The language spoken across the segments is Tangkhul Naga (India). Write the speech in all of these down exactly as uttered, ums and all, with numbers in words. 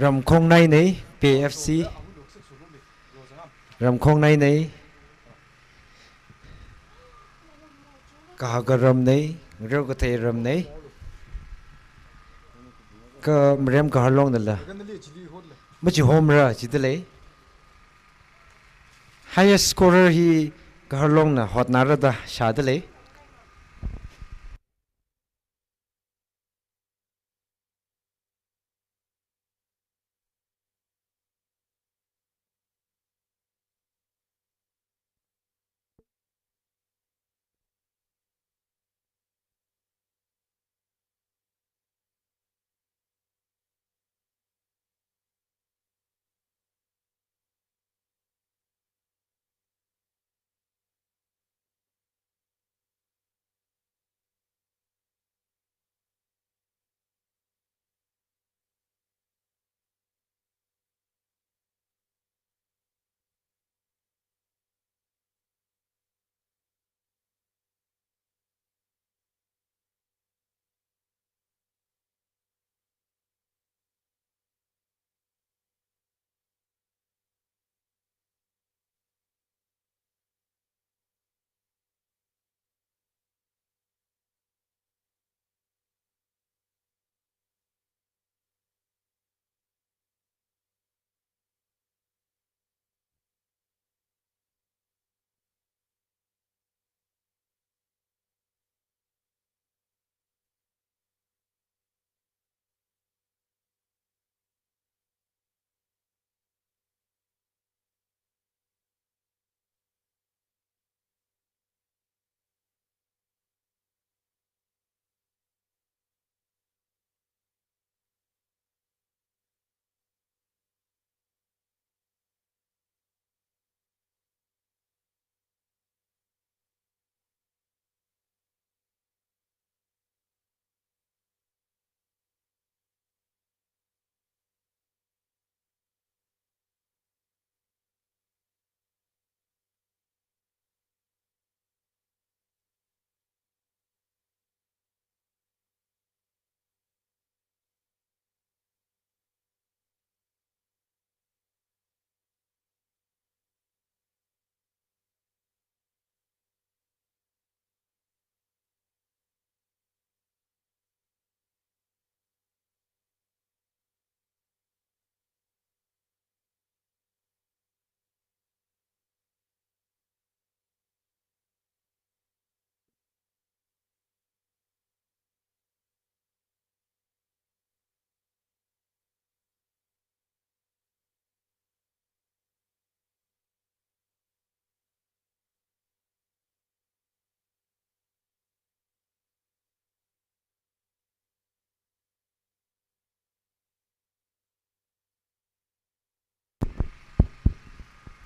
Ramkhongnainei, P F C. Ramkhongnainei. Kahaka ramnei, ngareo kathei ramnei. Kha Marem Kaharlongnala machihomra jidalei. Highest scorer hi Kaharlongna hotnara da shādalei.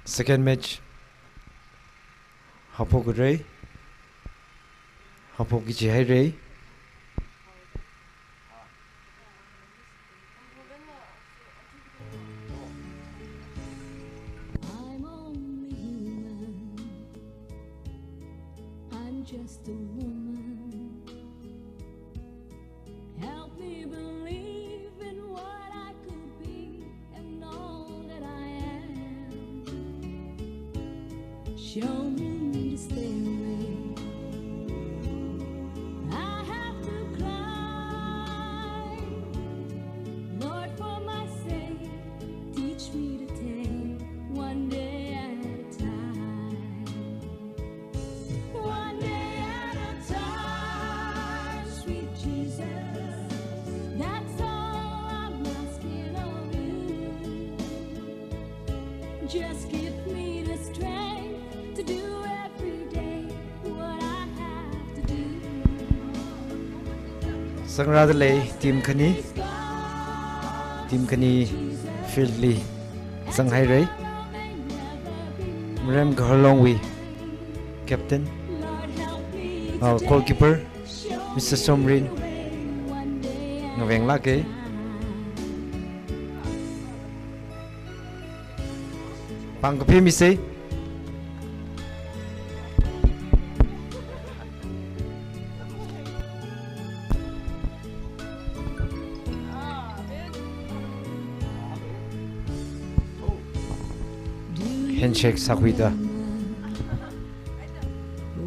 Second match. Haophok rei. Haophok kaji hairei. I'm only human. I'm just a woman. Help me believe in what I could be and all that I am. Show me the stairway I have to climb. Lord, for my sake, teach me to take one day at a time. One day at a time, sweet Jesus. That's all I'm asking of you. Just give me the strength to do every day what I have to do. Zangrādalei team khani. Team khani field li zanghairei. Marem Kaharlongwui captain, uh, goalkeeper, Mister Somrin, ngavenglāka. Pāng kaphā misei. Handshake sākhuida.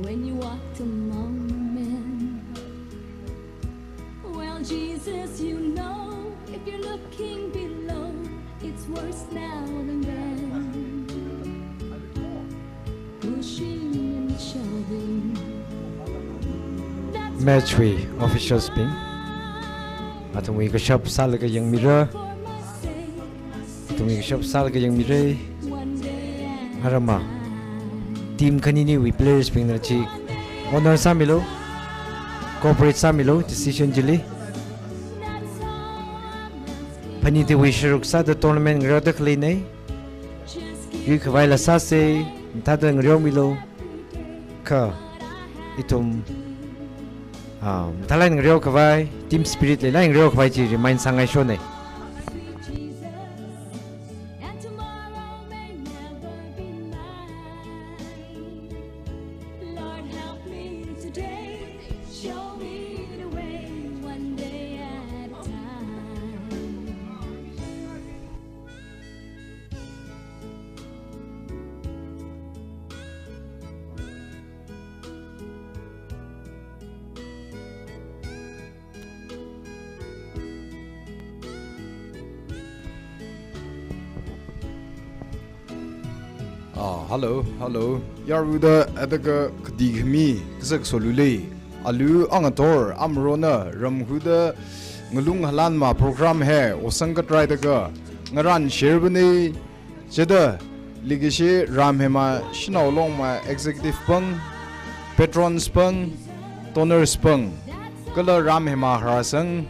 When you walked among men. Well, Jesus, you know, if you're looking below, it's worse now than then. Pushing and shoving. That's Match wui why officials bing, athumwui kashap sālaga yangmira. for my sake. Athumwui kashap sālaga yangmira. Arama team khaniniwui players bingna chi honor sāmilu, cooperate sāmilu decision chili. Phanit hiwui sharuk sāda tournament ngareoda khaleina. Yuikhavaila sāsa, mathāda ngareomilu. Kha ithum, ah, mathālāk eina ngareokhavai, team spirit leilāk eina ngareokhavai chi remind sāngaishona. And tomorrow may never be mine. Lord, help me today. Show me the way one day at a time. Ah, hello, hello. Yarwuida ataga kadi khami kasak solulei. Alu angator amrona ramhuda ngalung halanma program hi osang katraidaga ngaran share bani. Chida leikashi Ramhema Shanao Longma executive pang, patrons pang, donors pang, kala Ramhema harasang,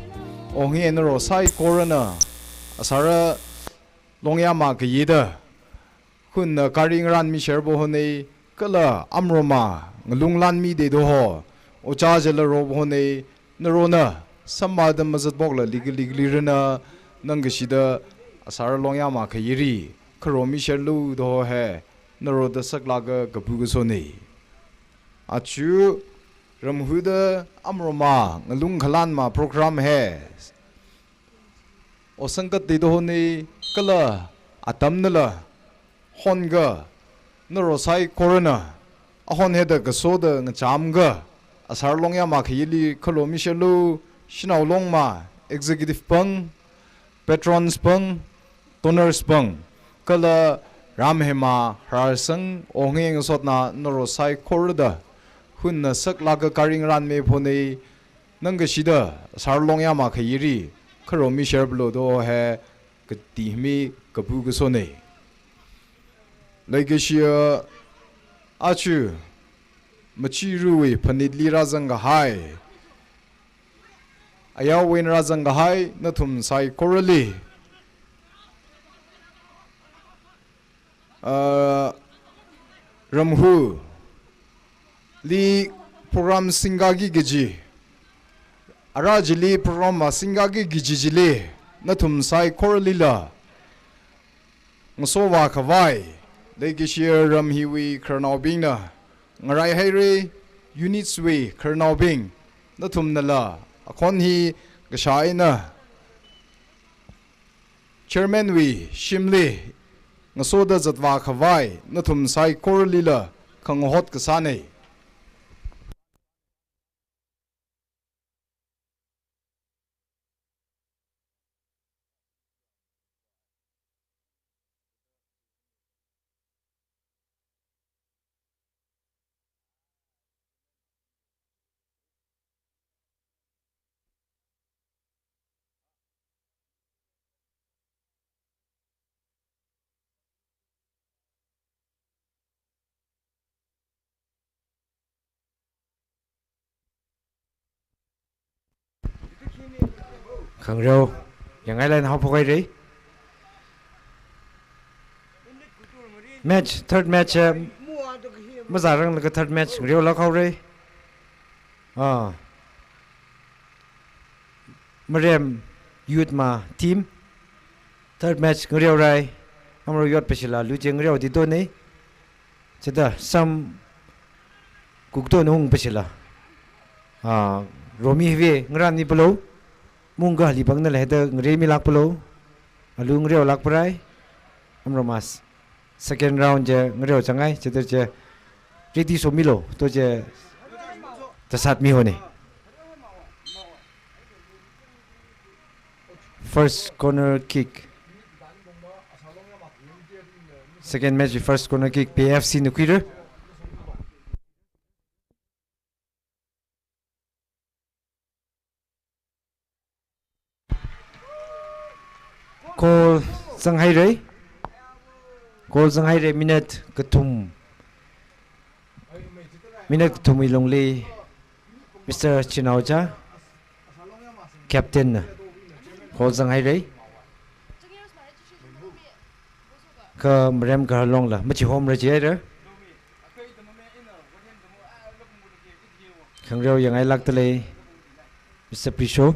onghe naro saikorana asāra longyama kayida hunna kari ngaranmi sherbo hone, kala amroma ngalung lanmi dedo ho, ocha jala robo hone, narona samma da mazatbokla likli likli rana nangkashida asāra longyama kayiri kharomi sherlu do ho hi naroda saklaga kapu kasone. Achu ramhuda amroma ngalung khalanma program hi osang katdi do hone, kala atamnala honga, naro saikorana ahon heda kasoda ngachamga asāra longyama khayili kharomi sherlu, Shanao Longma executive pang, patrons pang, donors pang, kala Ramhema harasang onghe ngasotna naro saikorada hunna saklaga kari ngaranmi phone, nangkashida asāra longyama khayiri kharomi sherlo do hi kadi khami kapu kasone. Leikashi achu machiruwui phanitli rāzang kahai, ayarwui eina rāzang kahai nathum saikorali, ah, ramhuli program singkaki kaji, ara chili program masingkaki kaji chili nathum saikoralila ngasovā khavai leikashi ram hiwui khararnaobingna ngaraihaira. Units wui khararnaobing, nathumnala akhon hi kashā eina chairman wui shimli ngasoda zatvā khavai nathum saikoralila khangahot kasāne. Khangareo, yangai line haophok haira. Match, third match, eh, mazāranglaga third match ngareolāk haora. Ah. Marem Youth ma team. Third match ngareorai. Amro yot pashila lu je ngareo di done. Chida sam kukto nung pashila. Ah, romi hive ngaranni palo. Mungga hali bangna lehda ngaremilāk palo. Alu ngareolāk parai. Amro mas. Second round chi ngareo changai, chithāda chi ready somilo, to chi tasat mihone. First corner kick. Second match first corner kick P F C na khuira. Goal zanghaira. Goal zanghaira, minute kathum. Minute kathumwui lungli Mister Chinaocha, captain na goal zanghaira. Kha Marem Kaharlongla machihomra jihaira. Khangareo yangngailākdalei, Mister Prisho.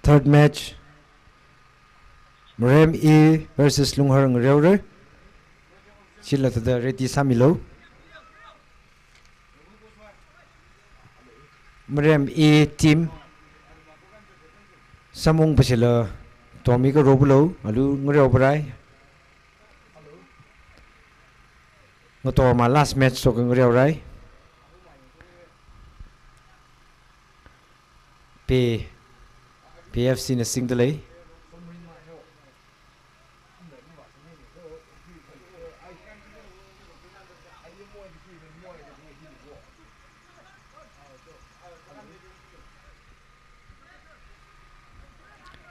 Third match, Marem A versus Lunghar ngareora. Chila thāda ready sāmilo. Marem A team, samung pashila tomi ka robulo, alu ngareo parai. Ngatoma last match so ngareo rai. P, P F C na singdalei.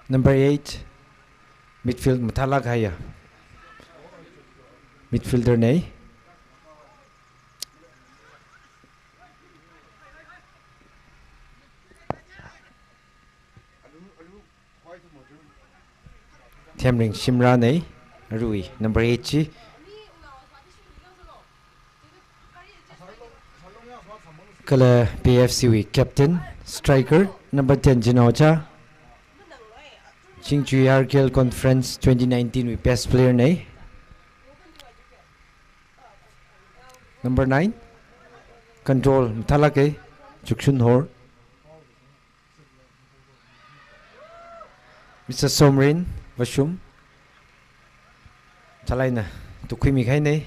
Number eight, midfield mathālāk kahaiya midfielder nei. Themring Shimrah nei, aruiwui number eight chi. Kala P F C wui captain, striker, number ten Jinaocha. Chingchui R K L Conference twenty nineteen wui best player nei. Number nine, control mathālāka, Chukshun Hor. Mister Somrin Vashum, chalaina tukhuimi kahainei.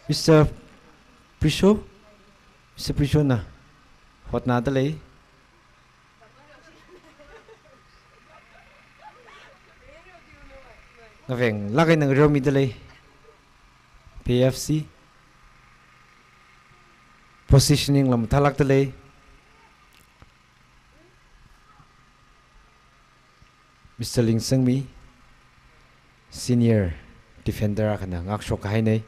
Mister Prisho, Mister Prisho na hotnadalei. Ngavenglāk eina ngareomidalei. P F C. Positioning la mathālākdalei. Mister Lingsangmi, senior defender akhana ngakshok kahainei.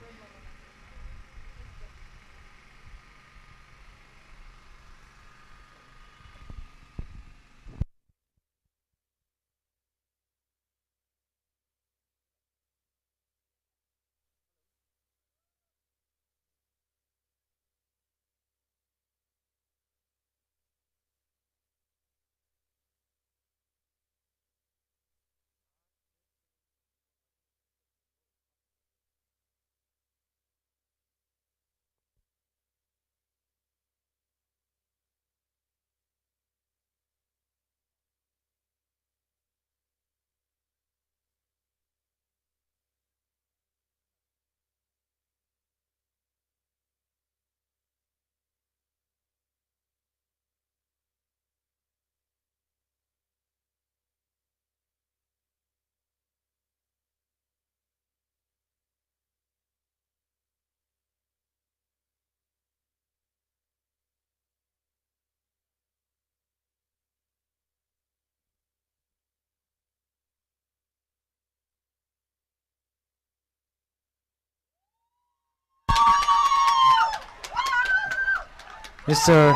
Mister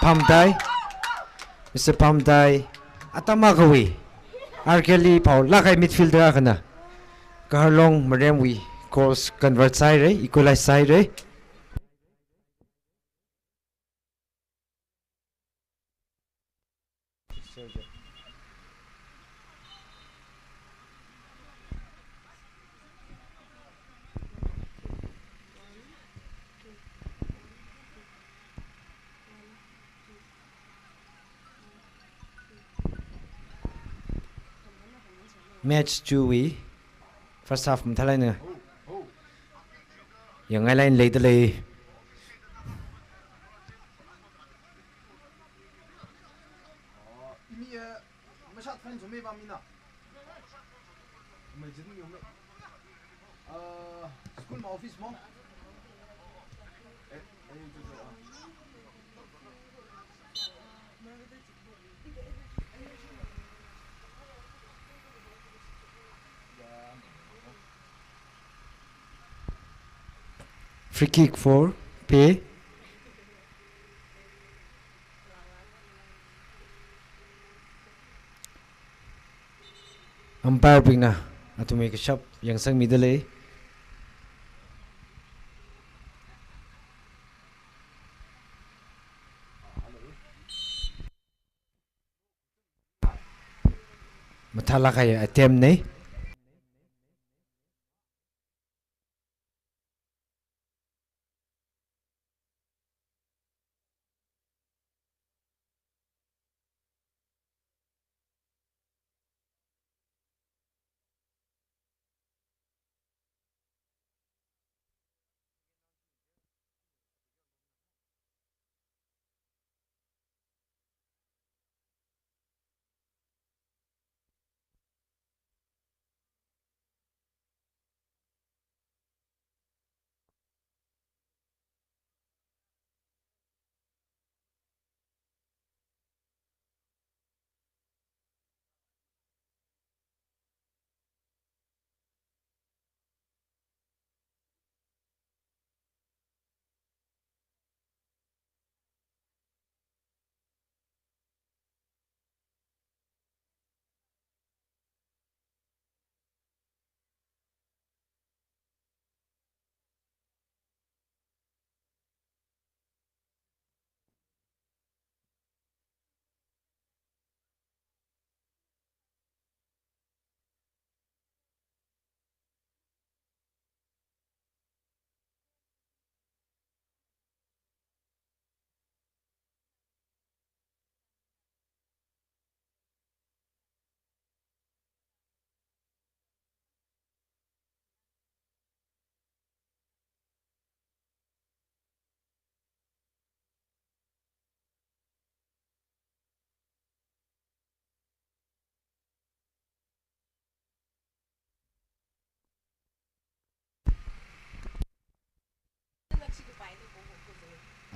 Pamdai, Mister Pamdai, atam akhawui R K L li phaolāk kahai midfielder akhana, Kaharlong Maremwui Goals convert sāhaira, equalize sāhaira. Match two wui first half mathālāk eina yangngailāk eina leidalei. Free kick for Phey. Umpire bingna athumwui kashap yangsangmidalei. Mathālāk kahai attempt nei.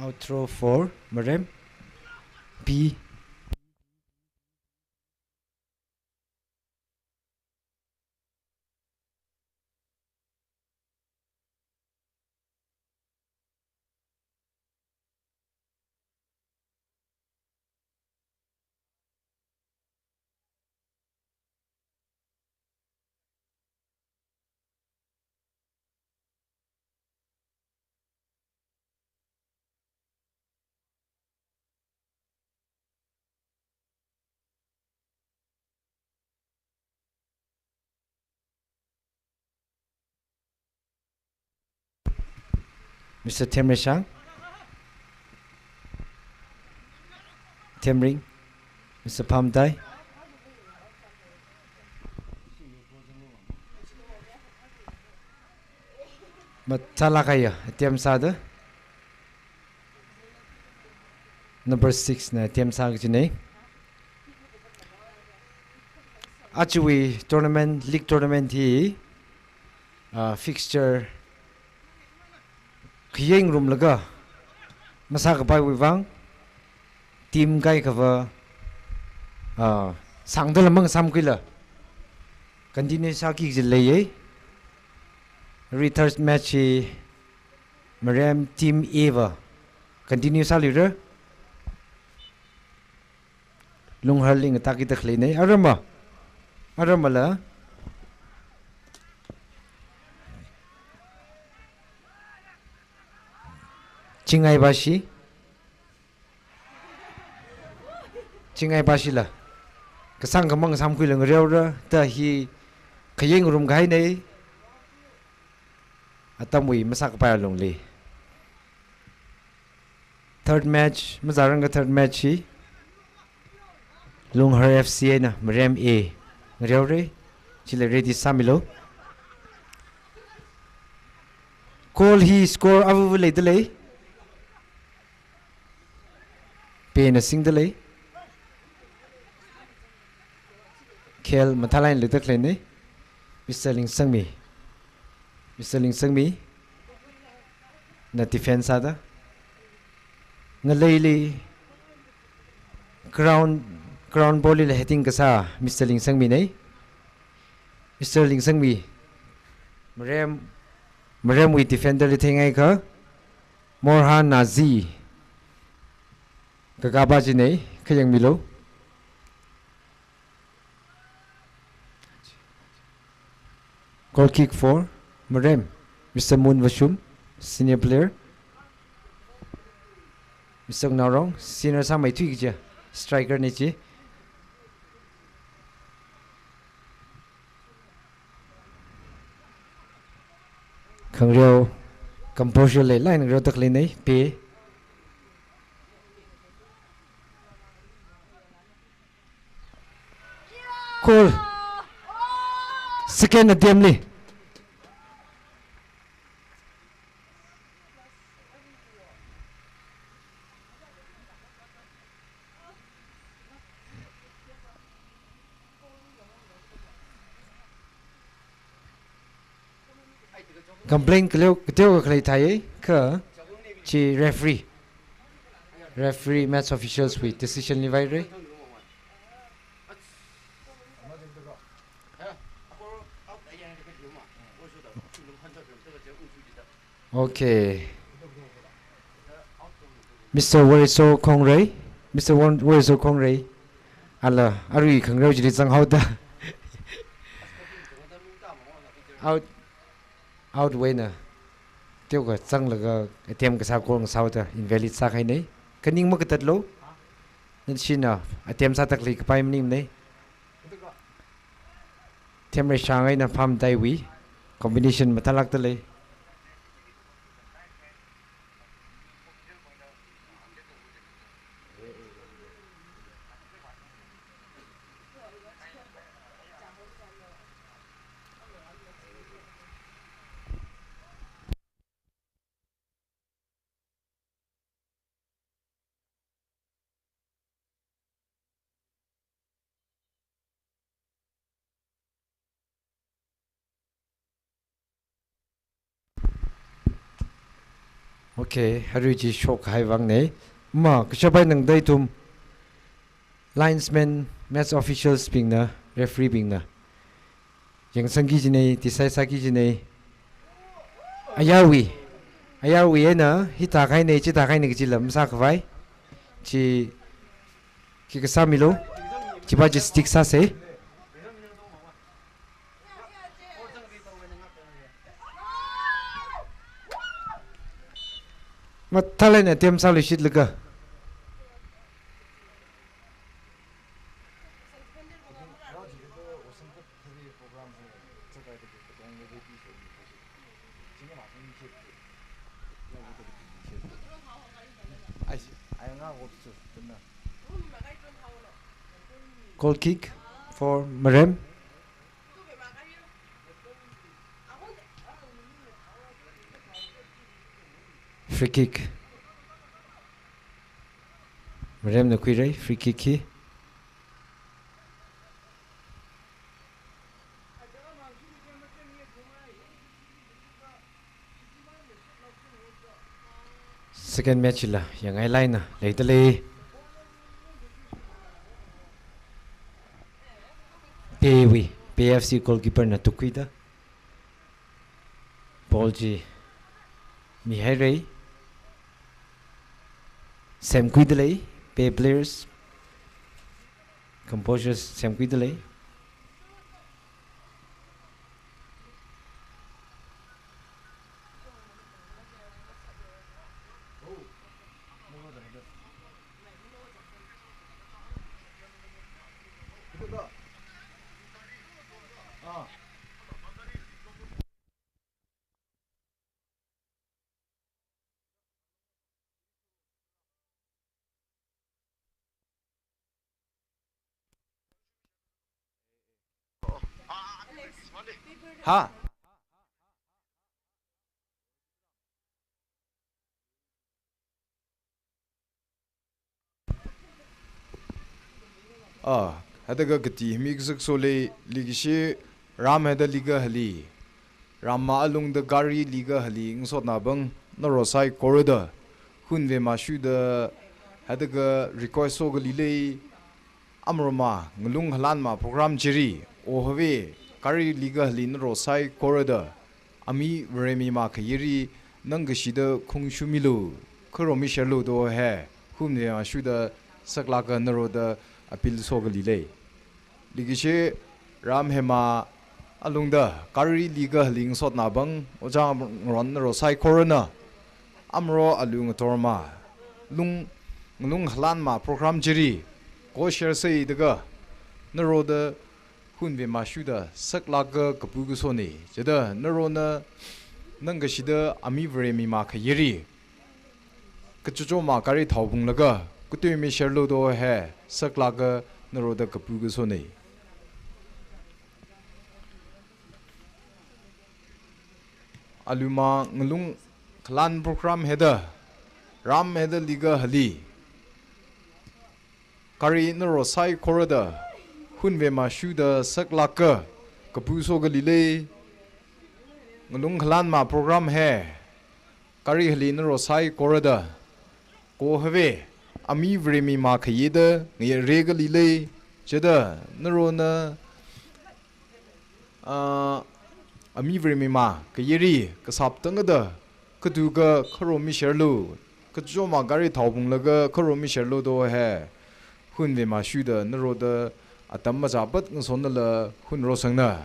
Outthrow for Marem. Phey. Mister Themreishang. Themring. Mister Phamtai. Mathālāk kahai attempt sāda. Number six na attempt sā kajinei. Ajawui tournament, league tournament hi, ah, fixture khayangrumlaga masākapaiwui vang, team kaikhava, ah, sāngdala mang samkhuila continue sāki kaji leiya. Re third match hi Marem team A va continue sāluira. Lungharli ngatāki da khaleinei. Aramma. Aramma la. Chingai bashi. Chingai bashila kasang kamang samkhuila ngareora da hi khayeng rumkahainei. Atamwui masākapai alungli. Third match, mazāranga third match hi Lunghar F C eina Marem A ngareorei. Chila ready sāmilu. Goal hi score avuvu leidalei. Pena singdalei. Khel mathālāk eina leida khaleinei. Mister Lingsangmi. Mister Lingsangmi na defense sāda. Ngaleili ground, ground ball lila heading kasā Mister Lingsangminei. Mister Lingsangmi. Marem, Maremwui defender li theingaikha Morhan Nazi. Kakapa chinei, khayangmilu. Goal kick for Marem. Mister Moon Vashum, senior player. Mister Naorong, senior sāmeithui kaja, striker nei chi. Khangareo, composure leilāk eina ngareoda khaleinei, P. Goal. Second attempt li. Complain kaleo, kateokha khalei thai, kha chi referee. Referee, match officials wui decision li vairei. Okay. Mister Wariso Khongrei. Mister Wan-, Wariso Khongrei. Ala, arui khangareo chili zanghaoda. Out, out wui eina. Teokha zanglaga attempt kasā goal ngasāhaoda invalid sākahainei. Kaning makatatlu. Nashina attempt sāda khalei kapai maningmanei. Themrei shang eina pamdaiwui combination mathālākdalei. Okay, arui chi shokkahai vāngnei. Ma, kashap eina ngatei ithum linesman, match officials bingna, referee bingna yangsangki kajinei, decide sāki kajinei. Ayarwui, ayarwui eina hithākahainei, chithākahainei kajila masākhavai. Chi, khikha sāmilu. Chiva chi stick sāsei. Mathālāk eina attempt sāluishitlaga. Goal kick for Marem. Free kick. Maremna khuirei, free kick hi. Second match la, yangngailāk eina leidalei. Peiwui, Pei F C goalkeeper na tukhuida. Ball chi mihairei. Semkhuidalei, Pei players. Composure semkhuidalei. Ha? Ah, hithāda kati mi kasakso lei, likashi ram hithāda lika hali. Ram ma alungda gari lika hali ngasotna bang, naro saikora da, hunve mashuda, hithāda request so kali lei, amrama, ngalung halan ma program chili, o have, gari lika hali naro saikora da, ami Varemi ma khayili, nang kashida khungshumi lo, kharomishar lo do he, hunve mashuda saklaka naro da appeal so kali lei. Likashi ram hema alungda gari lika hali ngasotna bang, ojā ngaron naro saikorana, amro alu ngator ma, lung, ngalung halan ma program chili, ko share sai daga, naro da hunve mashuda saklaka kapu kasone, chida narona nang kashida ami Varemi ma khayili, kachucho ma gari thaobung laga, katuimi share lo do he, saklaka naro da kapu kasone. Aluma ngalung halan program hithāda, ram hithāda lika hali. Gari naro saikora da, hunve mashuda saklaka, kapu so kali lei, ngalung halan ma program he, gari hali naro saikora da, ko have, ami Varemi ma khayida, ngayare kali lei, chida, narona, ah, ami Varemi ma, khayili, kasap tangda, katuka kharomishar lo, kachucho ma gari thaobung laga kharomishar lo do he, hunve mashuda, naro da atam machapat ngasonala, hunro sangna,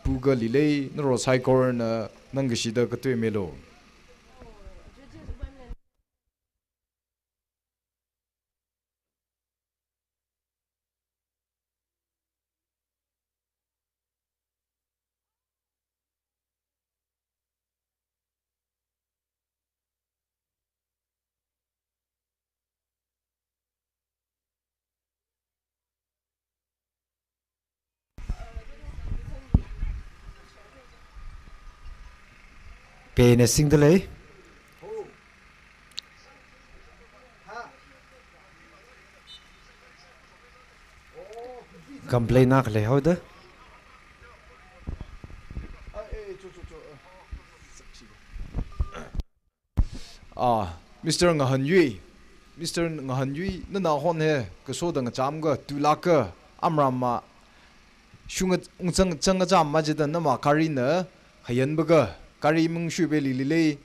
pu kali lei, naro saikorana, nang kashida katuimi lo. Pena singda lei. Complain na khalei haoda. Ah, Mister Ngahanyui, Mister Ngahanyui, nana hon he, kaso da ngacham ka, tulak ka, amrama, shunga, ungchang, chang ngacham majida nama gari na, hayan baga, gari mung shu be li li lei,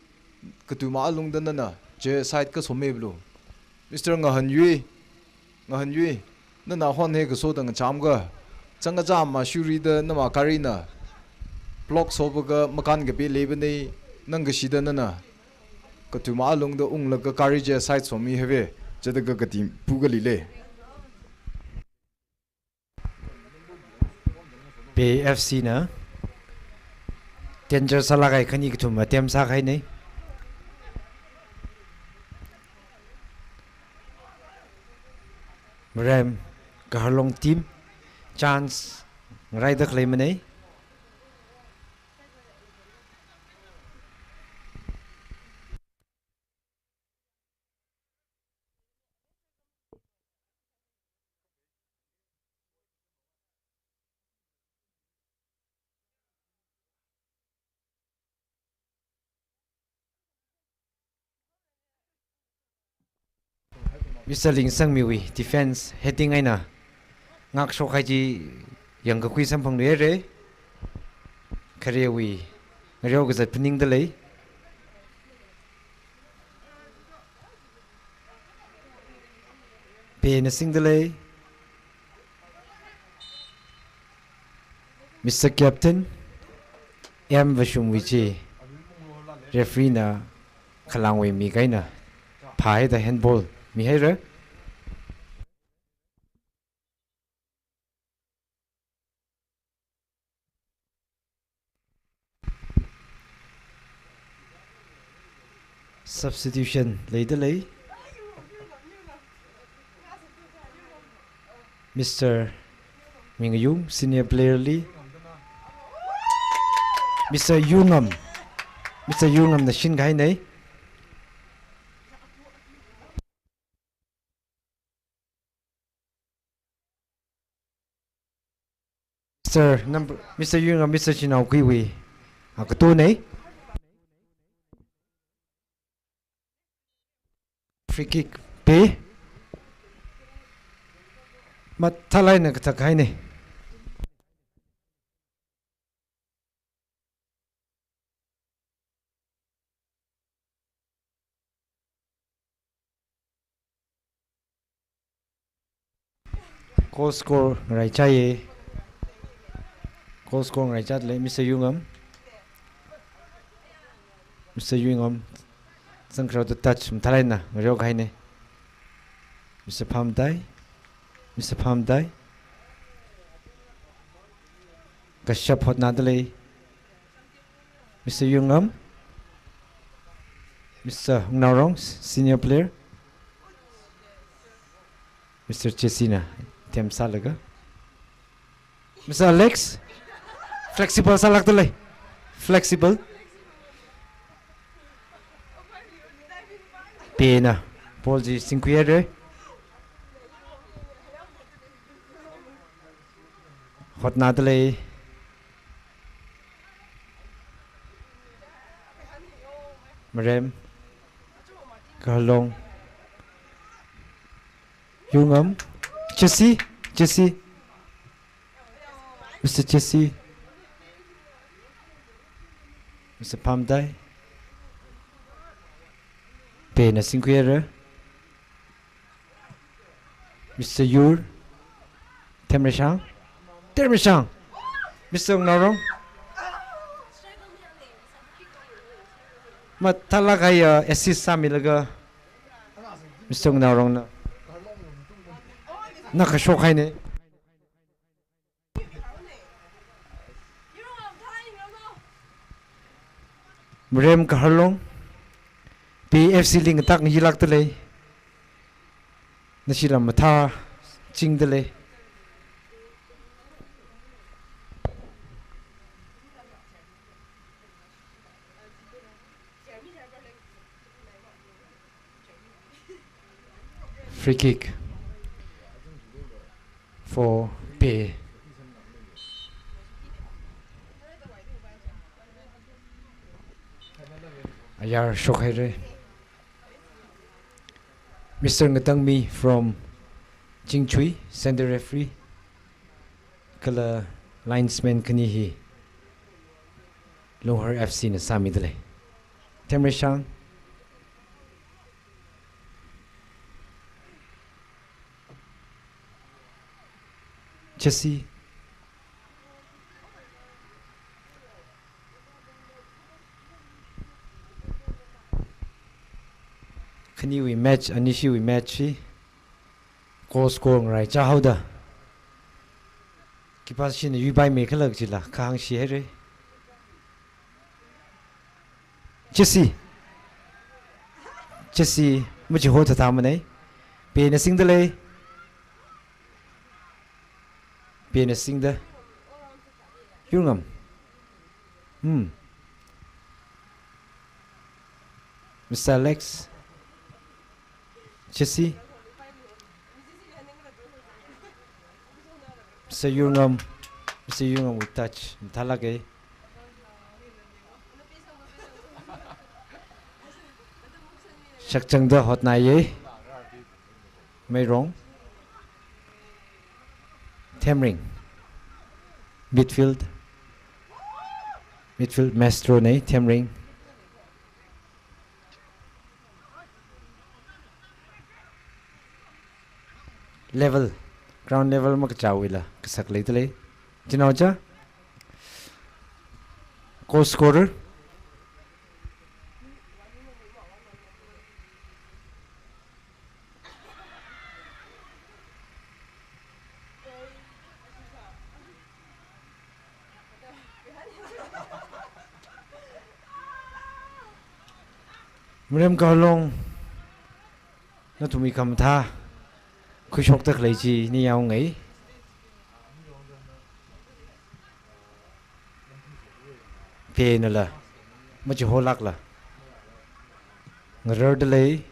katuma alungda nana, je side ka some blu. Mister Ngahanyui, Ngahanyui, nana hon he kaso da ngacham ka, chang ngacham ma shurida nama gari na, block so baga makan ka be lei bane, nang kashida nana, katuma alungda unglaga gari je side somi have, jada ka kati pu kali lei. P F C na danger sālāk kahai khani kathum attempt sākahainei. Marem Kaharlong team chance ngaraida khalei manei. Mister Lingsangmiwui defense heading eina ngakshok kahai chi yangkakhui samphangluihaira. Kharewui ngareo kazat phaningda lei. Pena singda lei. Mister Captain, M Vashum Vijay, referee na khalangwui mi kaina, phāhaida handball mihaira. Substitution leida lei. Mister Mingayung, senior player li. Mister Yungam. Mister Yungamna shinkahaina. Mister number, Mister Yungam, Mister Chinao Kuiwui, ah, katona. Free kick Pei. Mathālāk eina kathak kahaina. Goal score ngaraichāya. Goal score ngaraichāda lei, Mister Yungam. Mister Yungam. Zangkharao da touch mathālāk eina ngareo kahaina. Mister Phamdai. Mister Phamdai. Kashap hotnada lei. Mister Yungam. Mister Ngnaorong, senior player. Mister Chesina attempt sālaga. Mister Alex, flexible sālākda lei. Flexible. Peina ball chi singkhuihaira. Hotnada lei. Marem. Kahalong. Yungam. Chesi. Chesi. Mister Chesi. Mister Phamdai. Peina singkhuihaira. Mister Yur. Themreishang. Themreishang. Mister Ngnaorong. Mathālāk eina assist sāmilaga Mister Ngnaorongna. Na kashok haina. Marem Kahalong. Pei F C li ngatak ngayilākda lei. Nashi lam mathāchingda lei. Free kick for Pei. Ayar shokhaira. Mister Ngatangmi from Chingchui, center referee. Kala linesman khani hi Lunghar F C na sāmida lei. Themreishang. Chesi. Khaniwui match, anishiwui match hi goal score ngaraichā haoda. Keeper shina yuipaimei khala kajila, kahāng shihaira. Chesi. Chesi, machiho thathamanei. Peina singda lei. Peina singda. Yurngam. Hmm. Mister Alex. Chesi. Mister Yurngam. Mister Yurngam with touch. Mathālāka. Shakchangda hotnaya. Meirong. Themring. Midfield. Midfield maestro nei, Themring. Level. Ground level makachāwuila kasak leida lei. Chinaocha. Goal scorer. Marem Kahalong, nathumwui khamathā khuishokda khalei chi ni yaongai. Peinala machiholākla ngararda lei.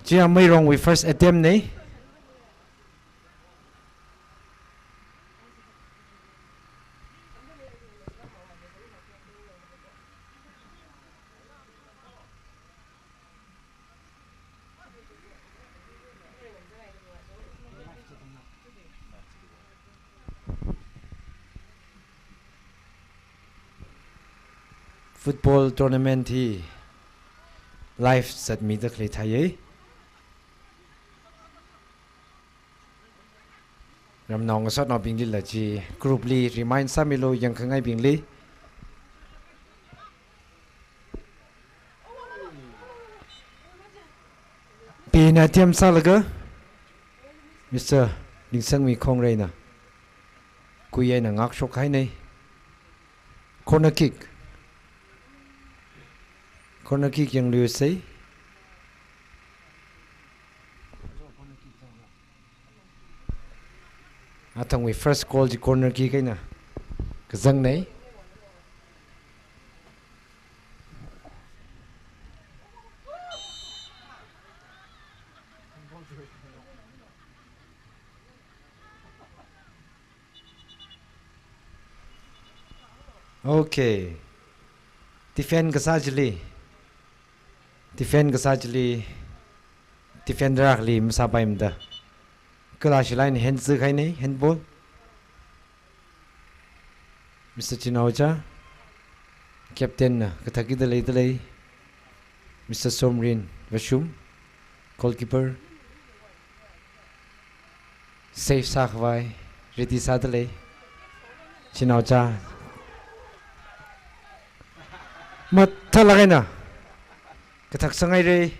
Chiya Meirongwui first attempt nei. Football tournament hi live zatmida khalei theiya. Ramnao ngasotnaobinglila chi group li remind sāmilu, yangkhangaibingli. Peina attempt sālaga, Mister Lingsangmi Khongreina kui eina ngakshok hainei. Corner kick. Corner kick yangluisei. Athangwui first goal chi corner kick eina kazangnei. Okay. Defend kasā chili. Defend kasā chili. Defender akhali masāpaimada. Kala shilain hand zuk hainei, handball. Mister Chinaocha, captain na kathak kida leida lei. Mister Somrin Vashum, goalkeeper. Save sākhavai, ready sāda lei. Chinaocha. Mathālāk eina kathak sāngairei.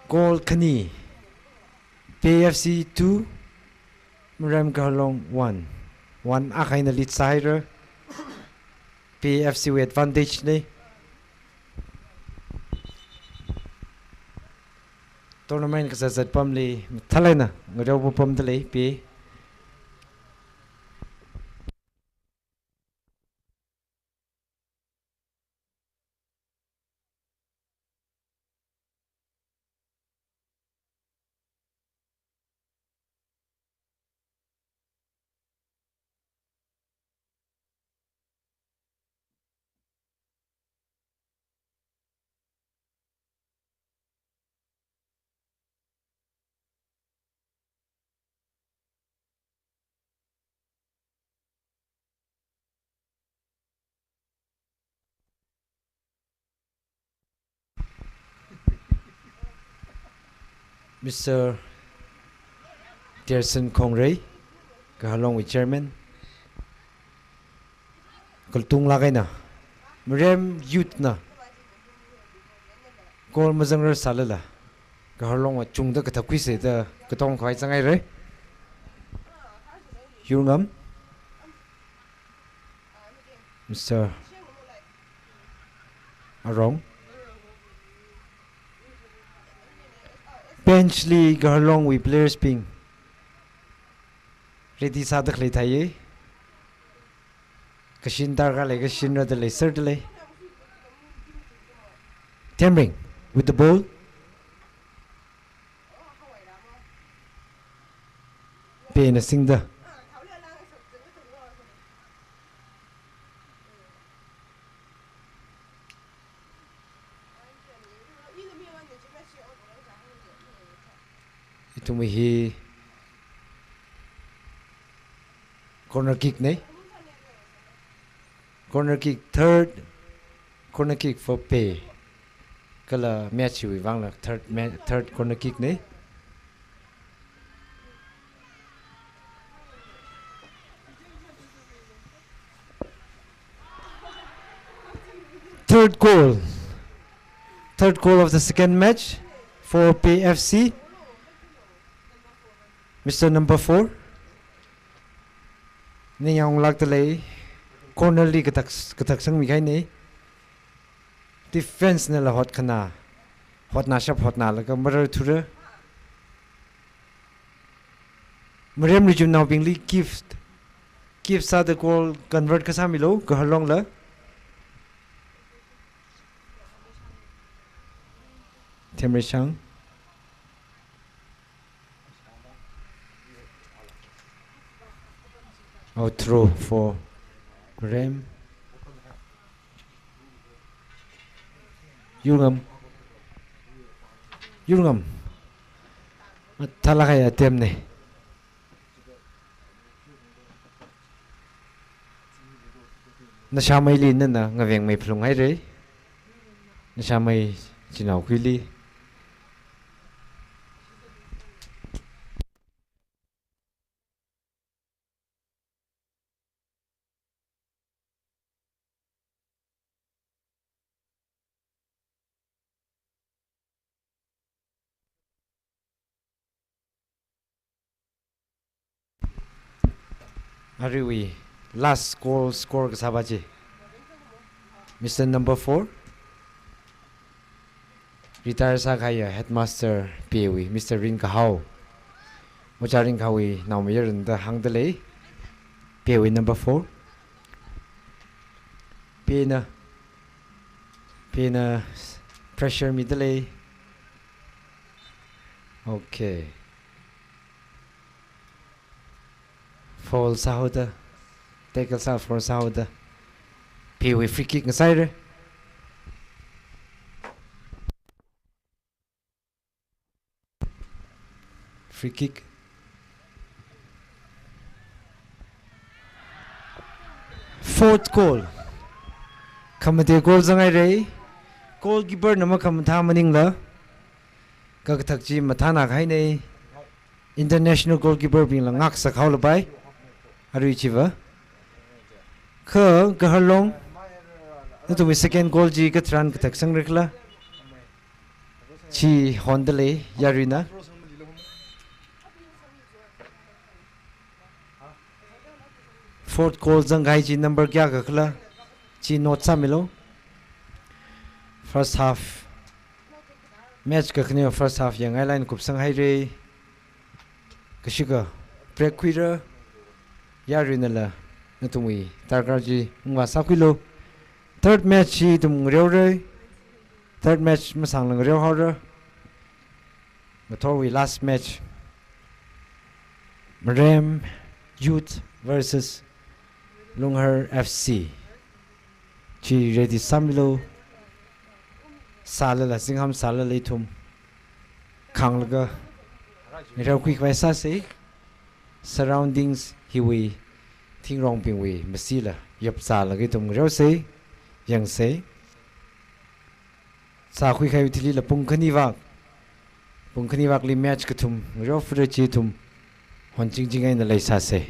Goal khani. P F C two, Marem Kahalong one. One akha eina lead sāhaira. P F C wui advantage nei. Tournament kazat zat pamli mathālāk eina ngareo pamda lei P. Mister Dearson Khongrei, Kahalong wui chairman, kaltung lāk eina Marem youth na goal mazangrar sālala Kahalong wui chungda kathak khuisei da katong khavai zangairei. Yurngam, Mister Arong. Bench li Kahalong wui players bing ready sāda khalei theiya. Kashin darkar lei, kashin rāda lei, sir da lei. Temring with the ball. Pena singda. Ithumwui hi corner kick nei. Corner kick, third corner kick for Pei. Kala match wui vangla third ma-, third corner kick nei. Third goal. Third goal of the second match for Pei F C. Mister Number four. Ningyāng lākda lei. Corner li kathak, kathak sangmi kahai nei. Defense nala hotkhana. Hotnashap hotnalaga mararthura. Marem Rijumnaobingli gift, gift sāda goal convert kasā milu, Gaharlongla. Themreishang. Out throw for Marem. Yurngam. Yurngam. Mathālāk kahai attempt ne. Nashāmeili nana ngavengmei phalung haira. Nashāmei chinaokhuili. Aruiwui last goal score kasāpa chi, Mister Number four, retire sākahaiya headmaster Pewui, Mister Ringkahao. Ojā Ringkahaowui naomayarana da hāngda lei. Pewui number four. Pena, Pena pressure mida lei. Okay. Foul sāhaoda. Tackle sā foul sāhaoda. Pewui free kick ngasāhaira. Free kick. Fourth goal. Khamatei goal zanghaira. Goalkeeper na makhamathā maningla, kakathak chi mathānā kahaina. International goalkeeper bingla ngaksak haolapai. Arui chiva. Kha Gaharlong, nathumwui second goal chi katharan kathak sangrakhala? Chi honda lei, yaruina. Fourth goal zangkahai chi number kayākha khala? Chi note sāmilu. First half. Match kakhane first half yangngailāk eina kupsanghaira. Kashika break khuira. Yaruinala nathumwui darkar chi ungvā sākhuilu. Third match chi ithum ngareora. Third match masāngla ngareo haora. Ngathorwui last match. Marem Youth versus Lunghar F C. Chi ready sāmilu. Sālala, zingham sālala ithum khanglaga ngareokhui khavai sāsa. Surroundings hiwui, thingrongbingwui masila yapzālaga ithum ngareosa, yangsa. Sākhui kahaiwui thilila pung khani vak, pung khani vakli match kathum ngareophara, chi ithum honchingching eina leisāsa.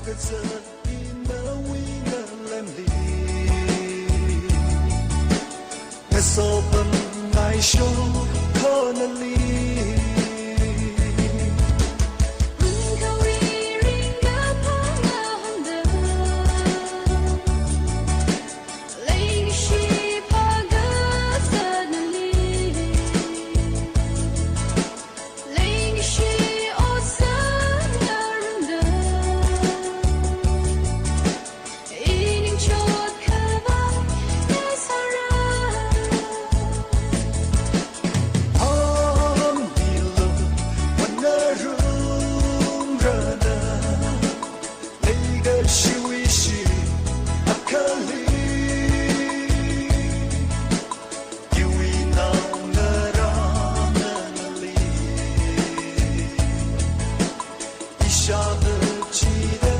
Kazat ina wina lemli, kasopam ngaisho konali. Unkawi ringda pangahanda, leishipa kazat nali. Leikashi otsak ngarumda, iningchot khavai ngasāra. Āngmilo, wan ngarumrada, leikashiwui shim akhali. Iwui naongarā nali, ishāva chida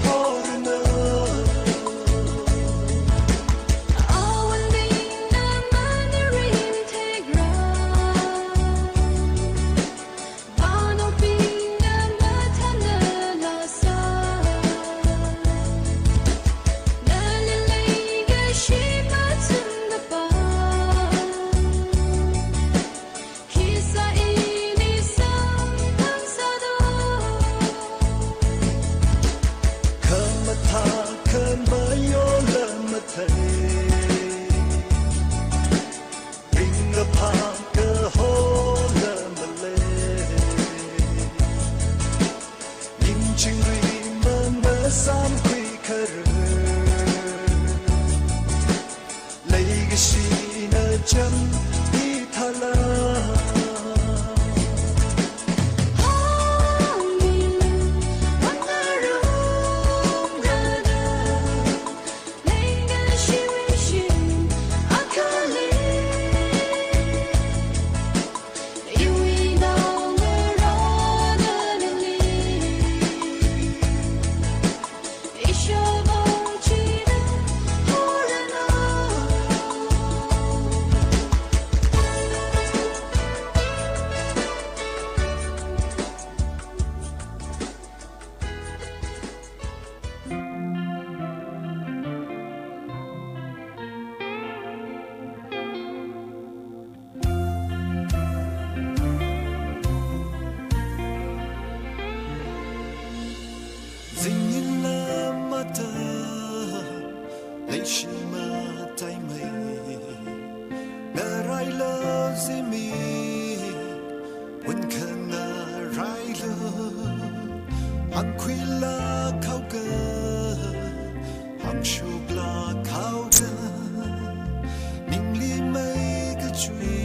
horana. Awanding na manarim tekra, vanobing na mathāna lasa. Nali leikashi mathānapa, khisā ini samphang sāda. Khamathā khamayola mathei, ringkaphā kahola malei. Ning chingri mang masamkhui kharar, leikashina cham ithāla. Āngmilo, wan ngarumrada, leikashiwui shim akhali. Iwui naongarā nali, ishāva chida horana. Zingin lam mata, leishi mataimei, ngarailu zimik, unkhangarailu, angkhuila khaoka, angshukla khaoka, ningli meikachui,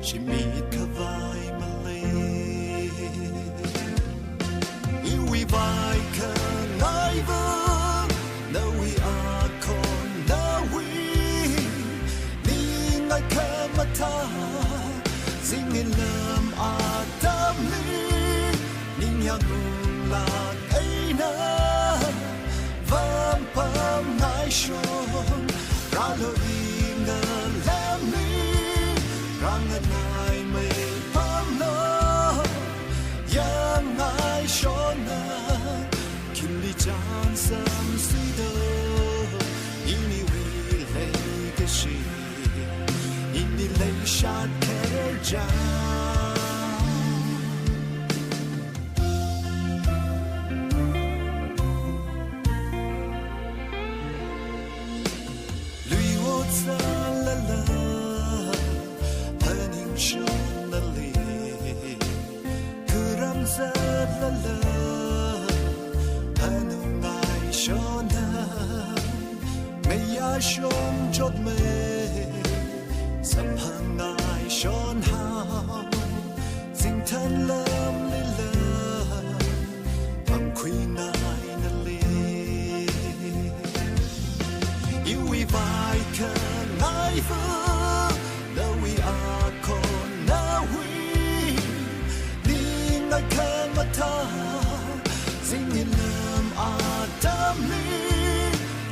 shimit khavai malei. Iwui vaikhangai va, nawui akhon nawui ningai khamathā, zingin lam atamli ningyāng unglāk eina, vampam ngaishon rālu. Inga lemli rānganai meipamlo, yāng ngaishonna, khimli chānsam suido, iniwui leikashi, ini leishat kharja. Lui ot sālala, phaningshon nali, kharam zatlala, phanung ngaishonna, meiya shongchotmei, samphang ngaishon hao, zingthan lamlila, pamkhuingai nali. Iwui vaikhangai va, nawui akhon nawui ningai khamathā, zingin lam atamli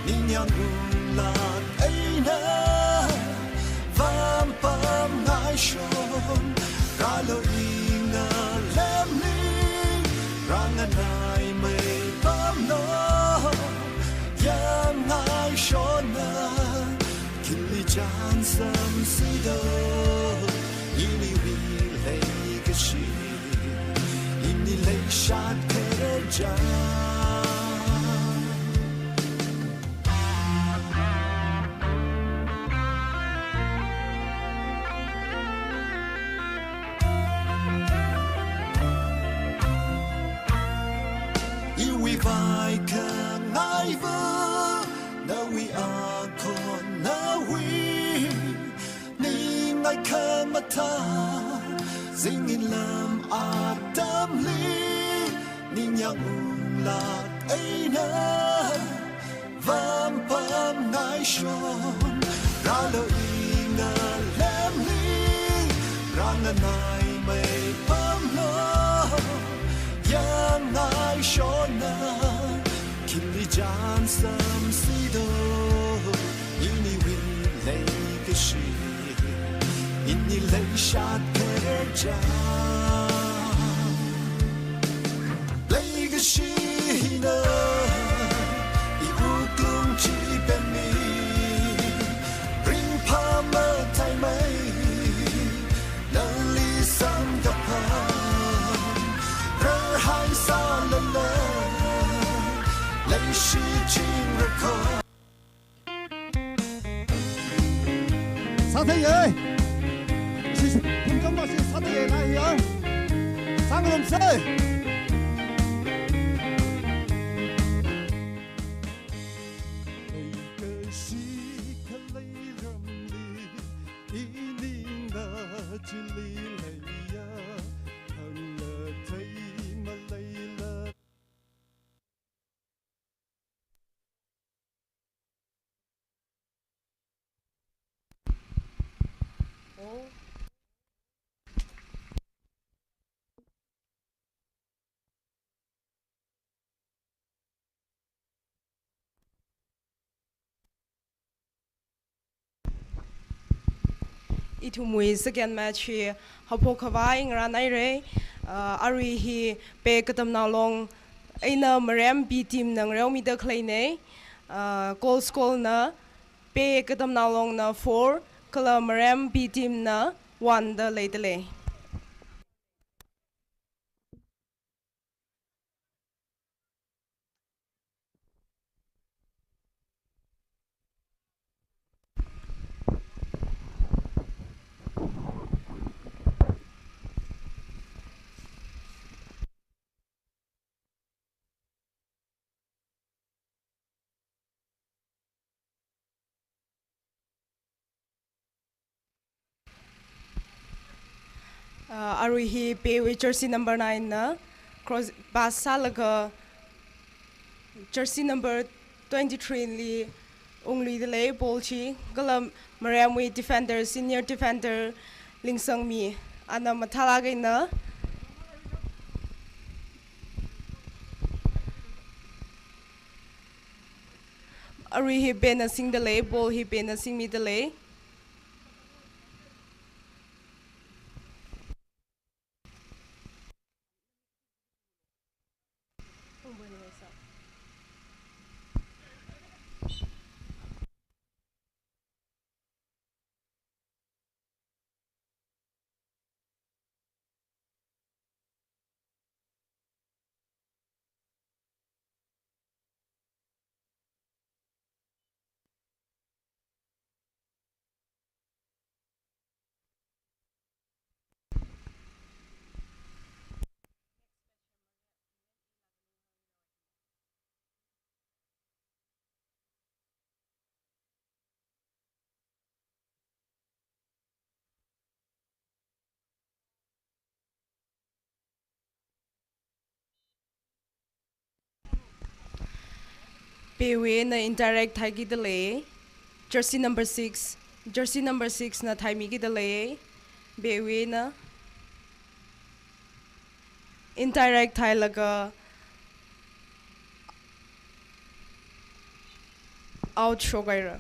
ningyāng unglāk eina, vampam ngaishon rālu. Inga lemli rānganai meipam Samsido, iniwui leikashi, ini leishat khararchān. Iwui vaikhangaiva, nawui akhon nawui ningai khamathā, zingin lam atamli ningyāng unglāk eina, vāmpam ngaishon, rālu inga lemli, rānganai meipamlo, yāng ngaishonna, khili chān samsido, iniwui leikashi, ini leishat khararchān. Leikashi hina, iwui wuklung chi pemmi, ringphā mathāmei, nali samkaphā, rarhai sālala, leishi chingrakha. Sātheiye. Shi, shi, phungkam ba shi sātheiye na ya. Sāngarumsa. Leikashi khalei ramli, ining na chili leiya, hāngla thei maleila. Ithumwui second match hi haophok khavai ngarān haira. Ah, arui hi Pe Katamnao Long eina Marem B team na ngareomida khaleina. Ah, goal score na Pe Katamnao Long na four, kala Marem B team na one da leidalei. Ah, arui hi Pewui jersey number nine na cross pass sālaga jersey number twenty-three li ungluidalei ball chi, kala Maremwui defender, senior defender Lingsangmi, ana mathālāk eina. Arui hi Pena singdalei, ball hi Pena singmidalei. Pewuina indirect theikidalei, jersey number six, jersey number six na theimikidalei, Pewuina indirect theilaga out shokhaira.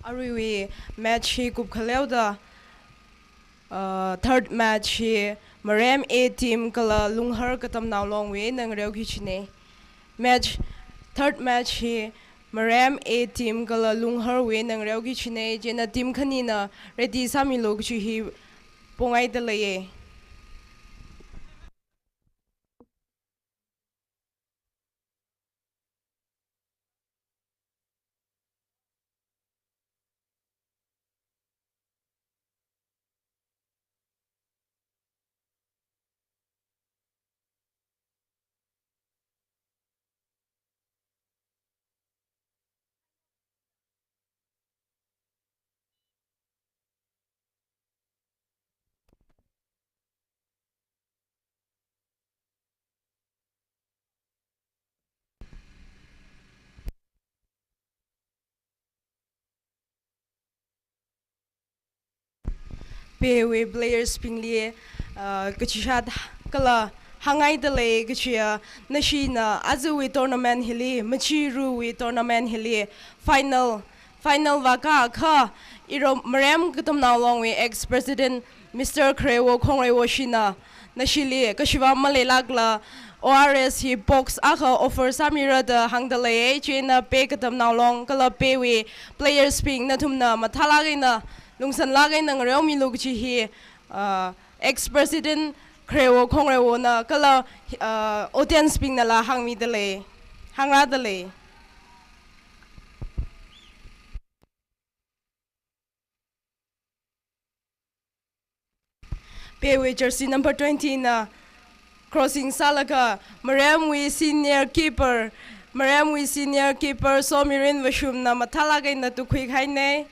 Aruiwui match hi kupkhaleoda, uh, third match hi Marem A team kala Lunghar Katamnao Longwui eina ngareoki kajina. Match, third match hi Marem A team kala Lungharwui eina ngareoki kajina, chieina team khanina ready sāmilu kaji hi pongaida leiya. Pewui players bingli, uh, kachishat kala hāngngaida lei kajiya, nashina aruiwui tournament hili, machiruwui tournament hili, final, final vākakha, iro Marem Katamnao Longwui ex-president Mister Khreiwo Khongreiwo shina, nashili kashiva maleilākla O R S hi box akha offer sāmira da hāngda leiya, chieina Pe Katamnao Long kala pewui players bing nathumna mathālāk eina, lungsanlāk eina ngareomilu kaji hi, uh, ex-president Khreiwo Khongreiwona kala, uh, audience bingnala hāngmida lei, hāngrāda lei. Pewui jersey number twenty na crossing sālaga Maremwui senior keeper, Maremwui senior keeper Somirin Vashumna mathālāk eina tukhuikahaina.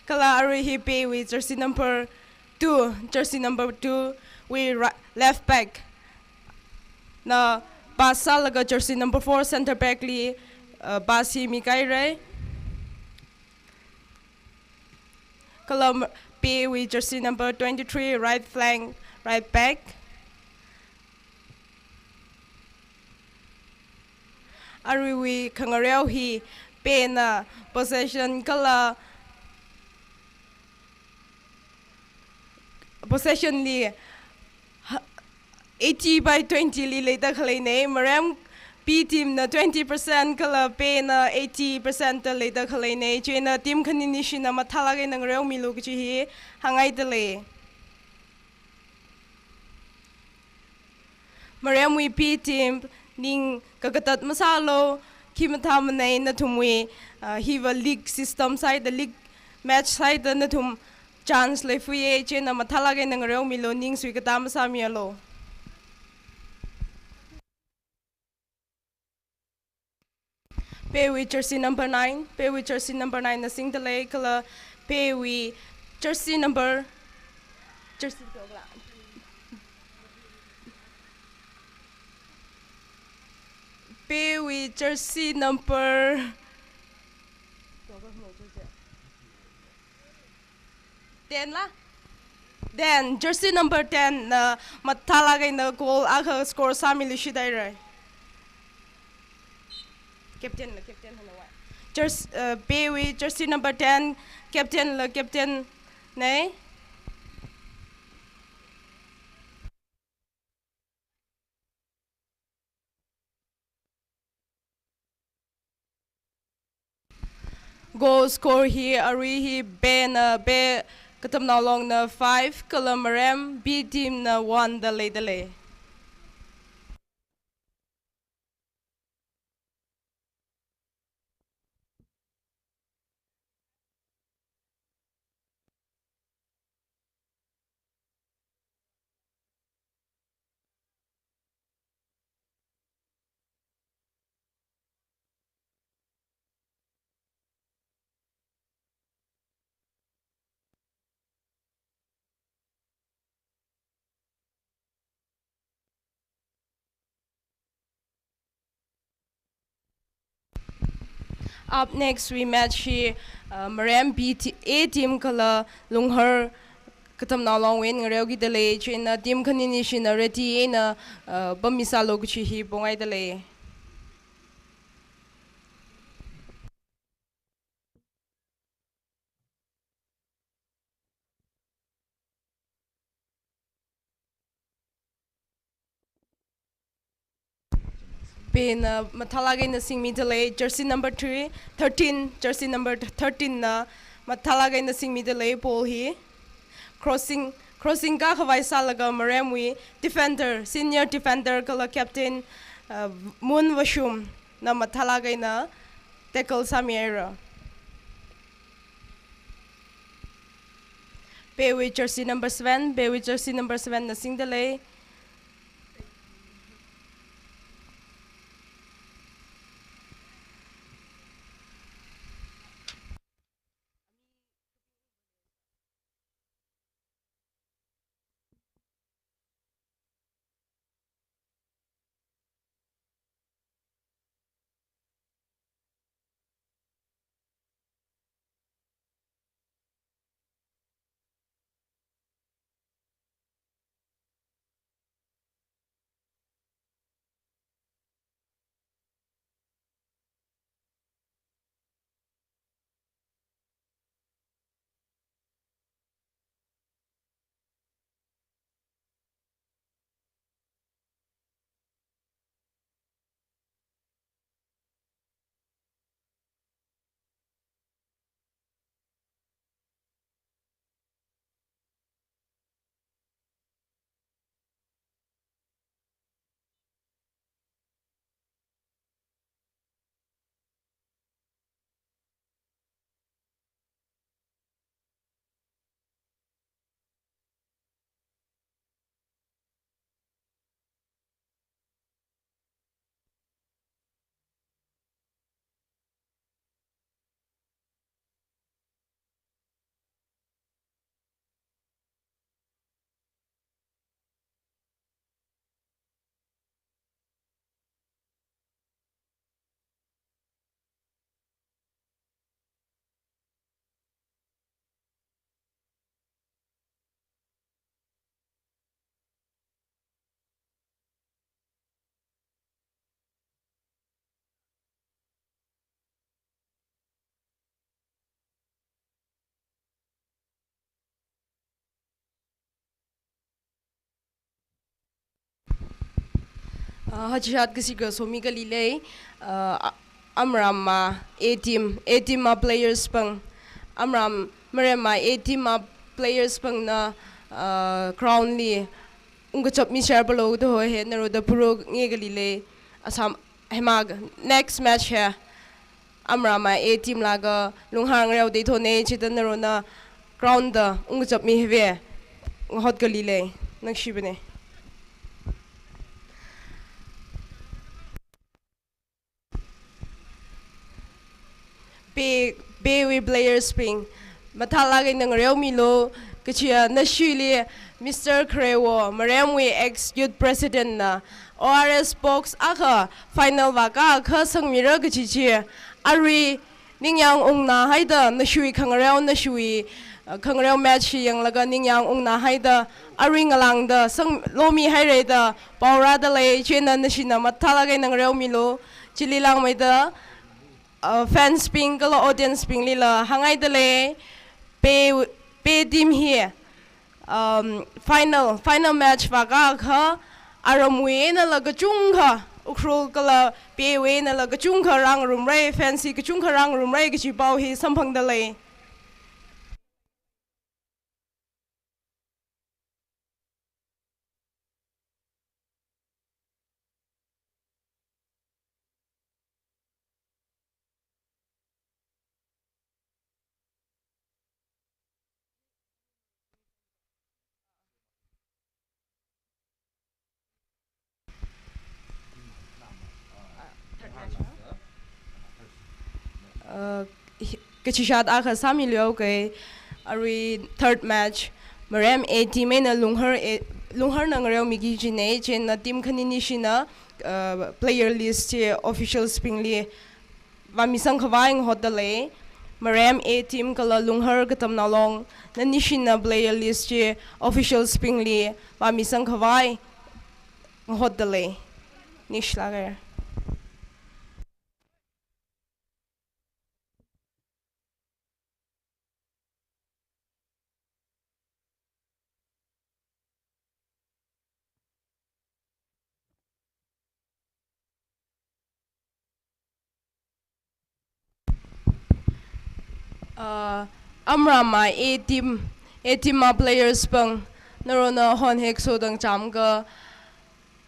Kala arui hi pewui jersey number two, jersey number two wui ri-, left back na pass sālaga jersey number four center back li, uh, pass hi mikahaira. Kala m-, pewui jersey number twenty-three, right flank, right back. Aruiwui khangareo hi pena possession kala possession li ha-, eighty by twenty li leida khaleina, Marem P team na twenty percent kala pena eighty percent da leida khaleina, chieina team khaninishina mathālāk eina ngareomilu kaji hi hāngngaida lei. Maremwui P team ning kakatat masālu, khi mathāmana, nathumwui, uh, hiva league system sāhaida, league match sāhaida nathum chance leifuiya, chieina mathālāk eina ngareomilu, ning suikatā masāmialu. Pewui jersey number nine, pewui jersey number nine na singda lei, kala pewui jersey number, jersey pewui jersey number ten la? Then, jersey number ten na mathālāk eina goal akha score sāmiluishit haira. Captain la, captain hana wa. Jers-, uh, pewui jersey number ten, captain la, captain na. Goal score hi arui hi pena, Pe Katamnao Long na five, kala Marem B team na one da leida lei. Up next wui match hi, uh, Marem B te-, A team kala Lunghar Katamnao Longwui eina ngareokida lei, chieina team khaninishina ready eina, uh, pammisālu kaji hi pongaida lei. Pena mathālāk eina singmidalei, jersey number three, thirteen, jersey number thirteen na mathālāk eina singmidalei ball hi. Crossing, crossing kakhavai sālaga Maremwui defender, senior defender kala captain, uh, Mun Vashum na mathālāk eina tackle sāmihaira. Pewui jersey number seven, pewui jersey number seven na singdalei. Ah, hachishat kasika somi kali lei, ah, a-, Amram ma A team, A team ma players pāng, Amram Marem ma A team ma players pāngna, ah, ground li ungkachap mi share palo da ho he, naroda puro nge kali lei, Assam, hema next match he, Amram ma A team laga Lunghar ngareo dei thone, chida narona ground da ungkachap mi heve, ngahot kali lei, nang shibane. Pe, pewui players bing, mathālāk eina ngareo milo, kachiya nashuili Mister Khrewo, Maremwui ex youth president na, O R S box akha final vākakha sangmira kachi chi, arui ningyāng ungna haida, nashui khangareo, nashui, uh, khangareo match hi yanglaga ningyāng ungna haida, arui ngalāngda sang lomi haira da, pao rādalei, chieina nashina mathālāk eina ngareo milo, chili langmeida, uh, fans bing kala audience bing lila hāngngaidalei, pe, pe team hi, um, final, final match vākakha, aramwui einala kachungkha, Ukhrul kala pewui einala kachungkha rāngarumrai, fans hi kachungkha rāngarumrai kachi pao hi samphangdalei. Uh, hi-, kachishat akha sāmilu kei, arui third match, Marem A team eina Lunghar A, Lungharna ngareo miki kajina, chieina team khani nishina, uh, player list chi officials bingli vāmisang khavai ngahotdalei, Marem A team kala Lunghar Katamnao Long, nanishina player list chi officials bingli vāmisang khavai ngahotdalei. Nishi lāka. Uh, Amrama A team, A team ma players pāng, narona hon hek sodang chāmka,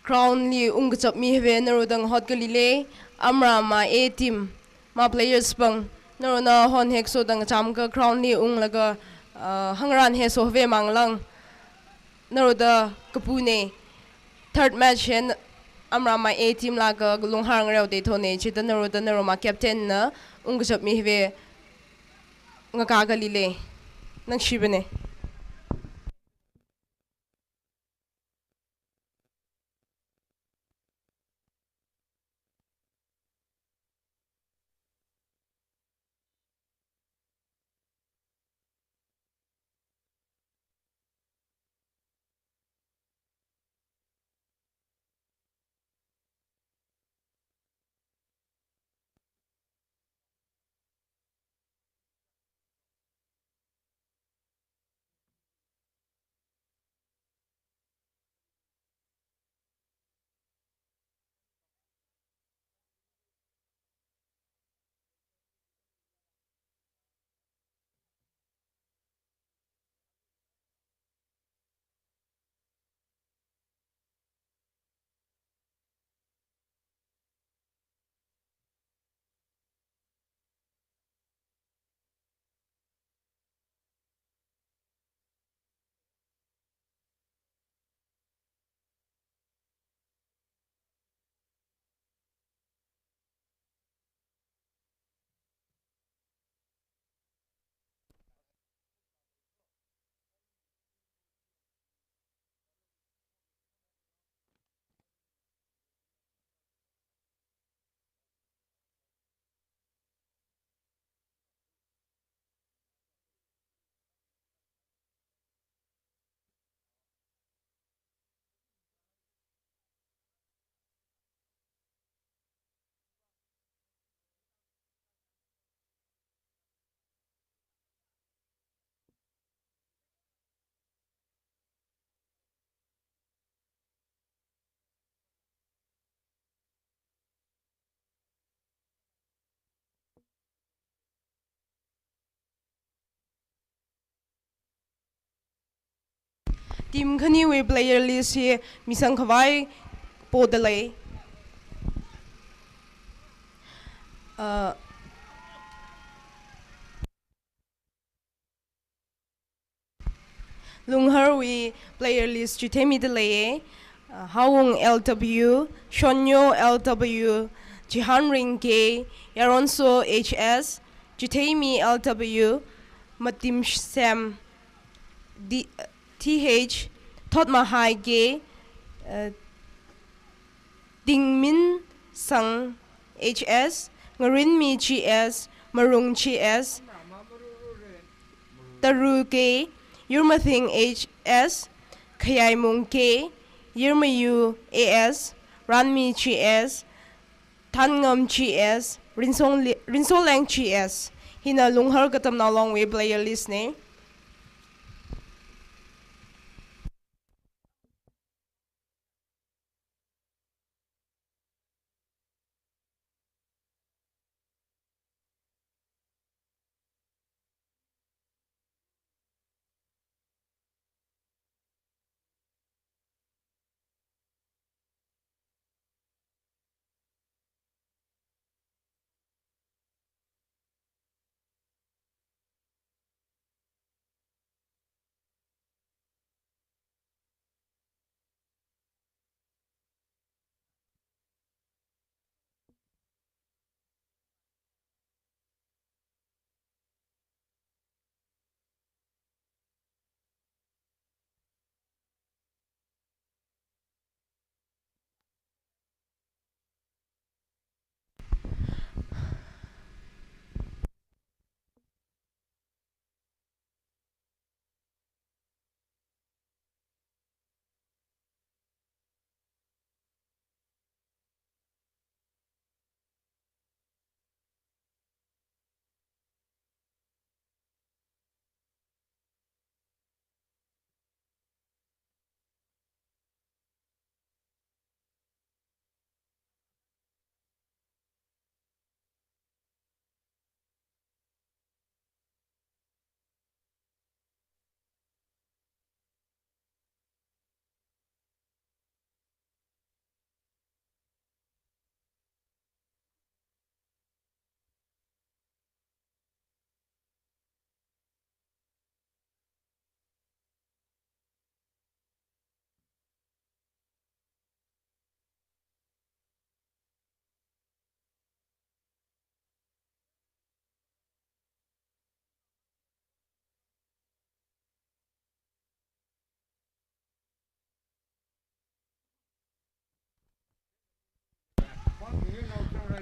ground li ungkachap mihaowa, naroda ngahot kali lei. Amrama A team ma players pāng, narona hon hek sodang chāmka, ground li unglaga, uh, hāngran he sohaowa manglang. Naroda kapuna. Third match hi Amrama A team laga Lunghar Ngareo Deithona, chida naroda naroma captain na ungkachap mihaowa ngakā kali lei. Ningshibana. Team khaniwui player list hi misang khavai poda lei. Uh, Lungharwui player list chitheimida leiya. Uh, Haowung L W, Shonnyo L W, Chihanring K, Yaronso H S, Chitheimi L W, Matim Sam D-, T H, Thotmahai K, uh, Dingminsang H S, Ngarinmi G S, Marung G S, Taru K, Yurmathing H S, Khayaimung K, Yirmayu A S, Ranmi G S, Thanngam G S, Rinsong Li-, Rinsoleng G S. Hina Lunghar Katamnao Longwui player list na.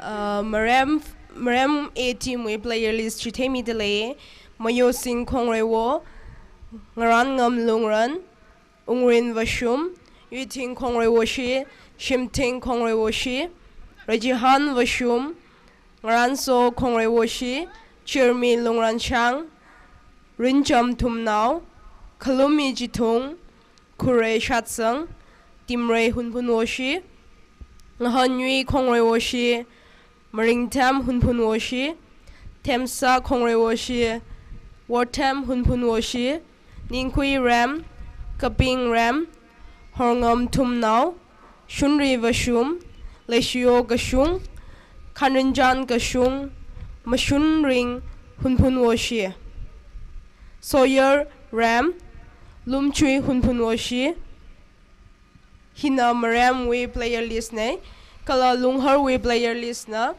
Uh, Marem, Marem A team wui player list chitheimidalei. Mayosing Khongreiwo, Ngarangam Lungran, Ungrin Vashum, Yuithing Khongreiwoshi, Shimthing Khongreiwoshi, Rajihan Vashum, Ngaranso Khongreiwoshi, Chirmi Lungranshang, Rincham Thumnao, Khalumi Chithung, Khurei Shatsang, Timrei Hunphunwoshi, Ngahanyui Khongreiwoshi, Maringthem Hunphunwoshi, Themsa Khongreiwoshi, Worthem Hunphunwoshi, Ningkhui Rem, Kaping Rem, Horngam Thumnao, Shunri Vashum, Leishiyo Kashung, Khanrinjan Kashung, Mashunring Hunphunwoshi, Sawyer Rem, Lumchui Hunphunwoshi, hina Maremwui player list nei, kala Lungharwui player list na,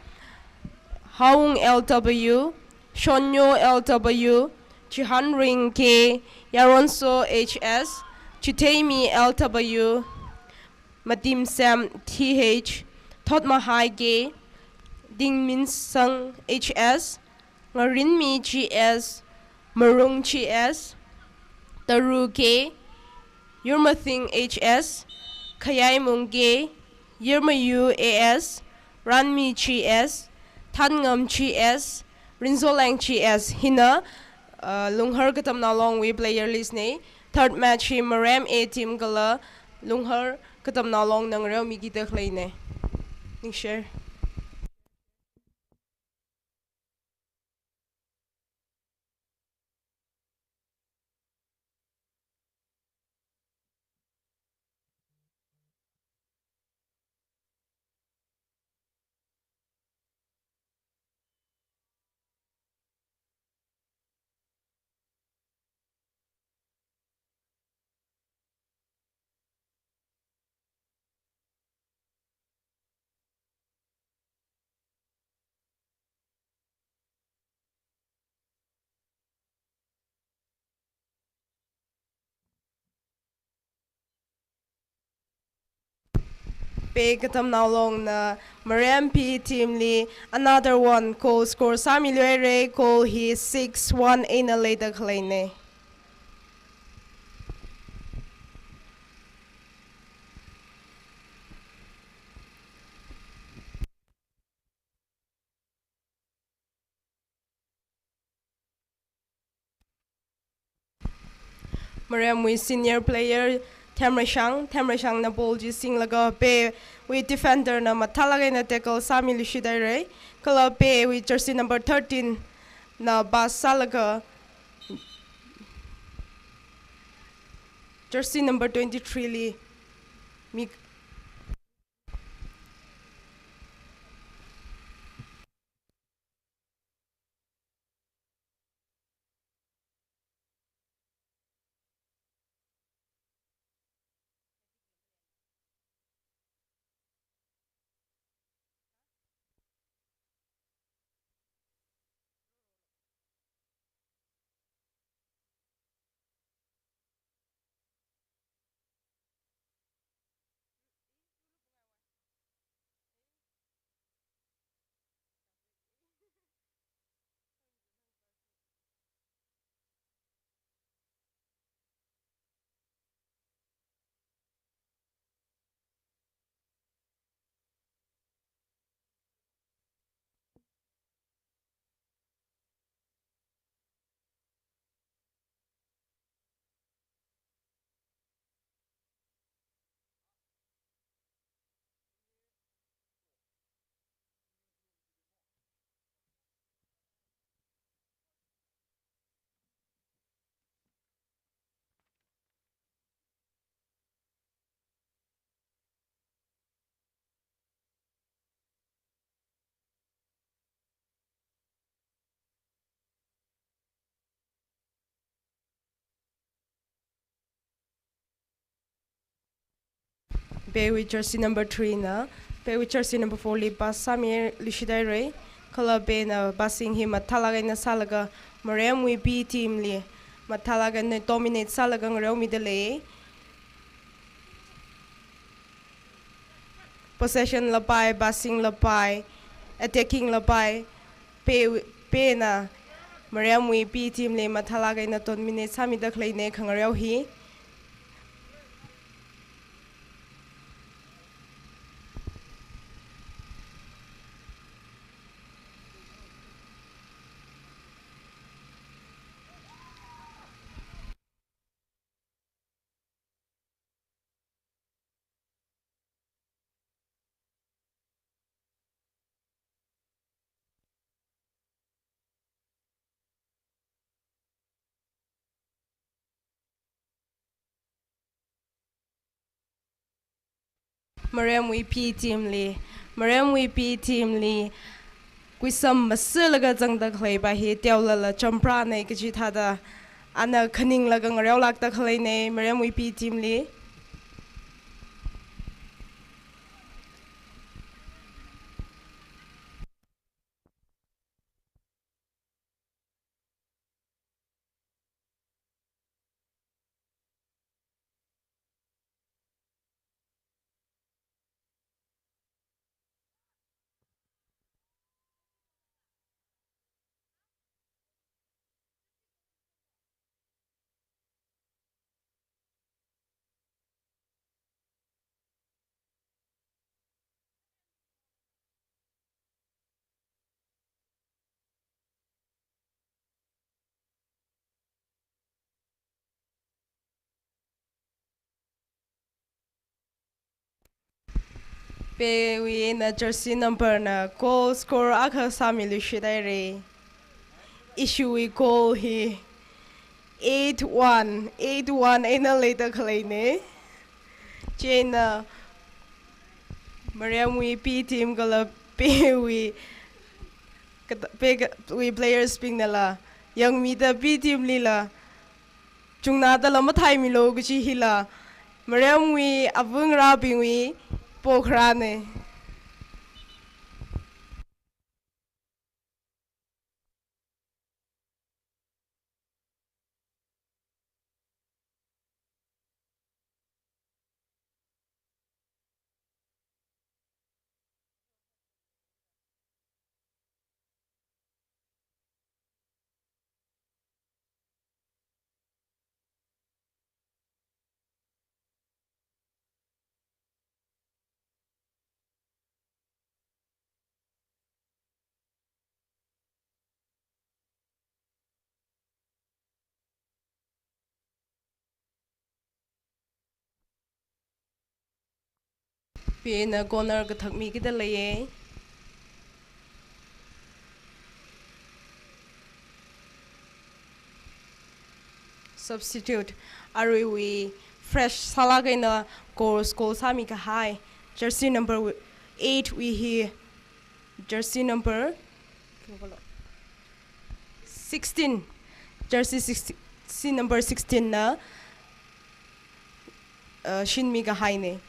Haung L W, Shonyo L W, Chihanring K, Yaronso H S, Chitheimi L W, Matimsem T H, Thotmahai K, Dingminsang H S, Ngarinmi G S, Marung G S, Taru K, Yurmathing H S, Khayaimung K, Yurmayu A S, Ranmi G S, Thangam G S, Rinzoleng G S. Hina, uh, Lunghar Katamnao Longwui player list nei. Third match hi Marem A team kala Lunghar Katamnao Long na ngareomikida khalei nei. Ningshi. Pe Katamnao Longna Marem P team li another one goal score sāmiluihaira, goal hi six one eina leida khalei nei. Maremwui senior player Themrashang, Themrashangna ball chi singlaga Pewui defender na mathālāk eina tackle sāmiluishithaira, kala Pewui jersey number thirteen na pass sālaga jersey number twenty-three li mi Pewui jersey number three na Pewui jersey number four li pass sāmiluishithaira, kala Pewna passing hi mathālāk eina sālaga Maremwui B team li mathālāk eina dominate sālaga ngareomidalei. Possession lapai, passing lapai, Attacking lapai, Pe, Pena Mariamwui P team li mathālāk eina dominate sāmida khaleina khangareo hi. Mariamwui P team li, Mariamwui P team li kuisam masālaga zangda khaleipa hi Teolala Champra na kaji thāda, ana khaninglaga ngareolākda khaleina Mariamwui P team li. Pewui eina jersey number na goal score akha sāmiluishit haira. Ishiwui goal hi eight one, eight one eina leida khaleina. Chieina Mariamwui P team kala Pewui, kata-, Pewui players bingnala yangmida P team lila chungnadala matheimilu kaji hila Mariamwui avāngarābingwui pokharāna. Pena corner kathak mikida leiya. Substitute, aruiwui fresh sālāk eina goal, goal sāmi kahai jersey number eight wui hi, jersey number sixteen, jersey sixteen, jersey number sixteen na, uh, shinmi kahaina.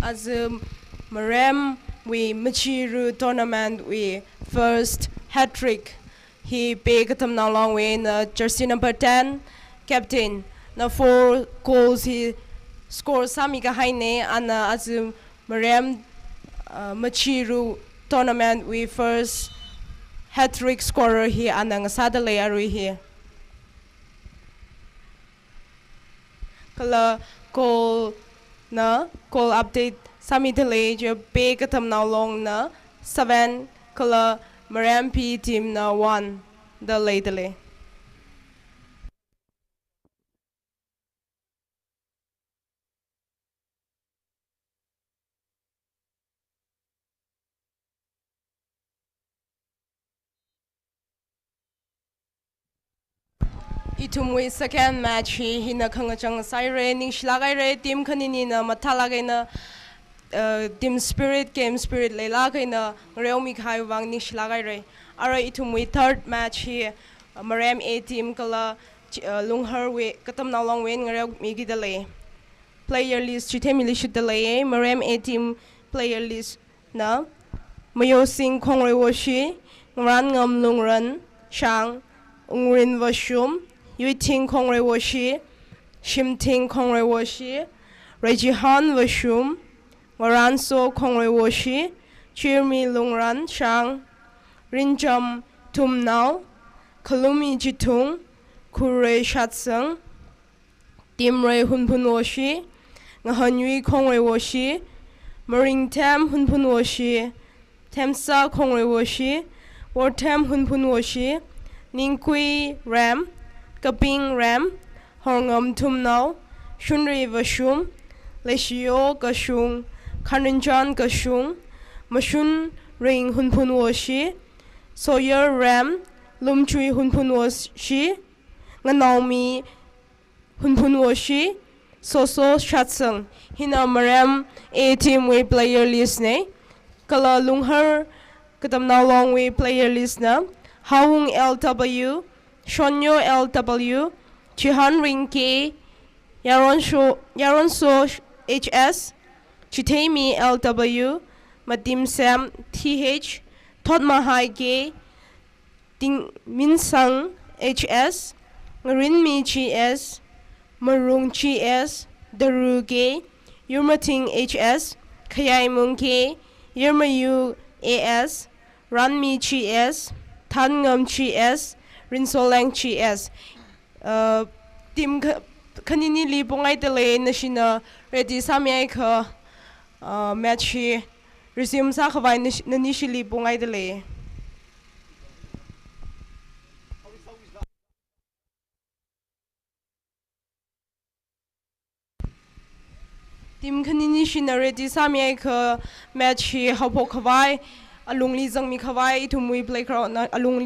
Aja Maremwui Machiru tournament wui first hat-trick hi Pei Katamnao Longwui eina jersey number ten, captain na four goals hi score sāmi kahaina. Ana aja Marem, uh, Machiru tournament wui first hat-trick scorer hi ana ngasādalei arui hi. Kala goal na, goal update sāmidalei chi Pei Katamnao Longna seven, kala Marem P team na one da leidalei. Ithumwui second match hi hina khangachang sāhaira, ningshilāk haira, team khaninina mathālāk eina, uh, team spirit, game spirit leilāk eina ngareomi kahai vang ningshilāk haira. Ara ithumwui third match hi, uh, Marem A team kala, uh, Lungharwui, Katamnao Longwui eina ngareomigidalei. Player list chitheimilui shitdalei, Marem A team player list na, Mayosing Khongreiwoshi, Ngarangam Lungran Shang, Ungrin Vashum, Yuithing Khongreiwoshi, Shimthing Khongreiwoshi, Rejihan Vashum, Ngaranso Khongreiwoshi, Chirmi Lungran Shang, Rincham Thumnao, Khalumi Chithung, Khurei Shatsang, Timrei Hunphunwoshi, Ngahanyui Khongreiwoshi, Maringthem Hunphunwoshi, Themsa Khongreiwoshi, Worthem Hunphunwoshi, Ningkui Rem, Kaping Rem, Horngam Thumnao, Shunri Vashum, Leishiyo Kashung, Khanrinchan Kashung, Mashun Ring Hunphunwoshi, Sawyer Rem, Lumchui Hunphunwoshi, Nganaomi Hunphunwoshi, Soso Shatsang. Hina Marem A team wui player list na. Kala Lunghar Katamnao Longwui player list na, Hawung L W, Shonyo L W, Chihanring K, Yaronsho, Yaronso H S, Chitheimi L W, Matimsem T H, Thotmahai K, Tingminsang H S, Ngarinmi G S, Marung G S, Daru K, Yurmating H S, Khayaimung K, Yurmayu A S, Ranmi G S, Thangam G S, Rinsoleng G S. Uh, team kha-, khaninili pongaidalei, nashina ready sāmiakha, uh, match hi resume sākhavai nash-, nanishili pongaidalei. Team khanini shina ready sāmiakha match hi haophok khavai, alungli zangmi khavai, ithumwui playground na alungli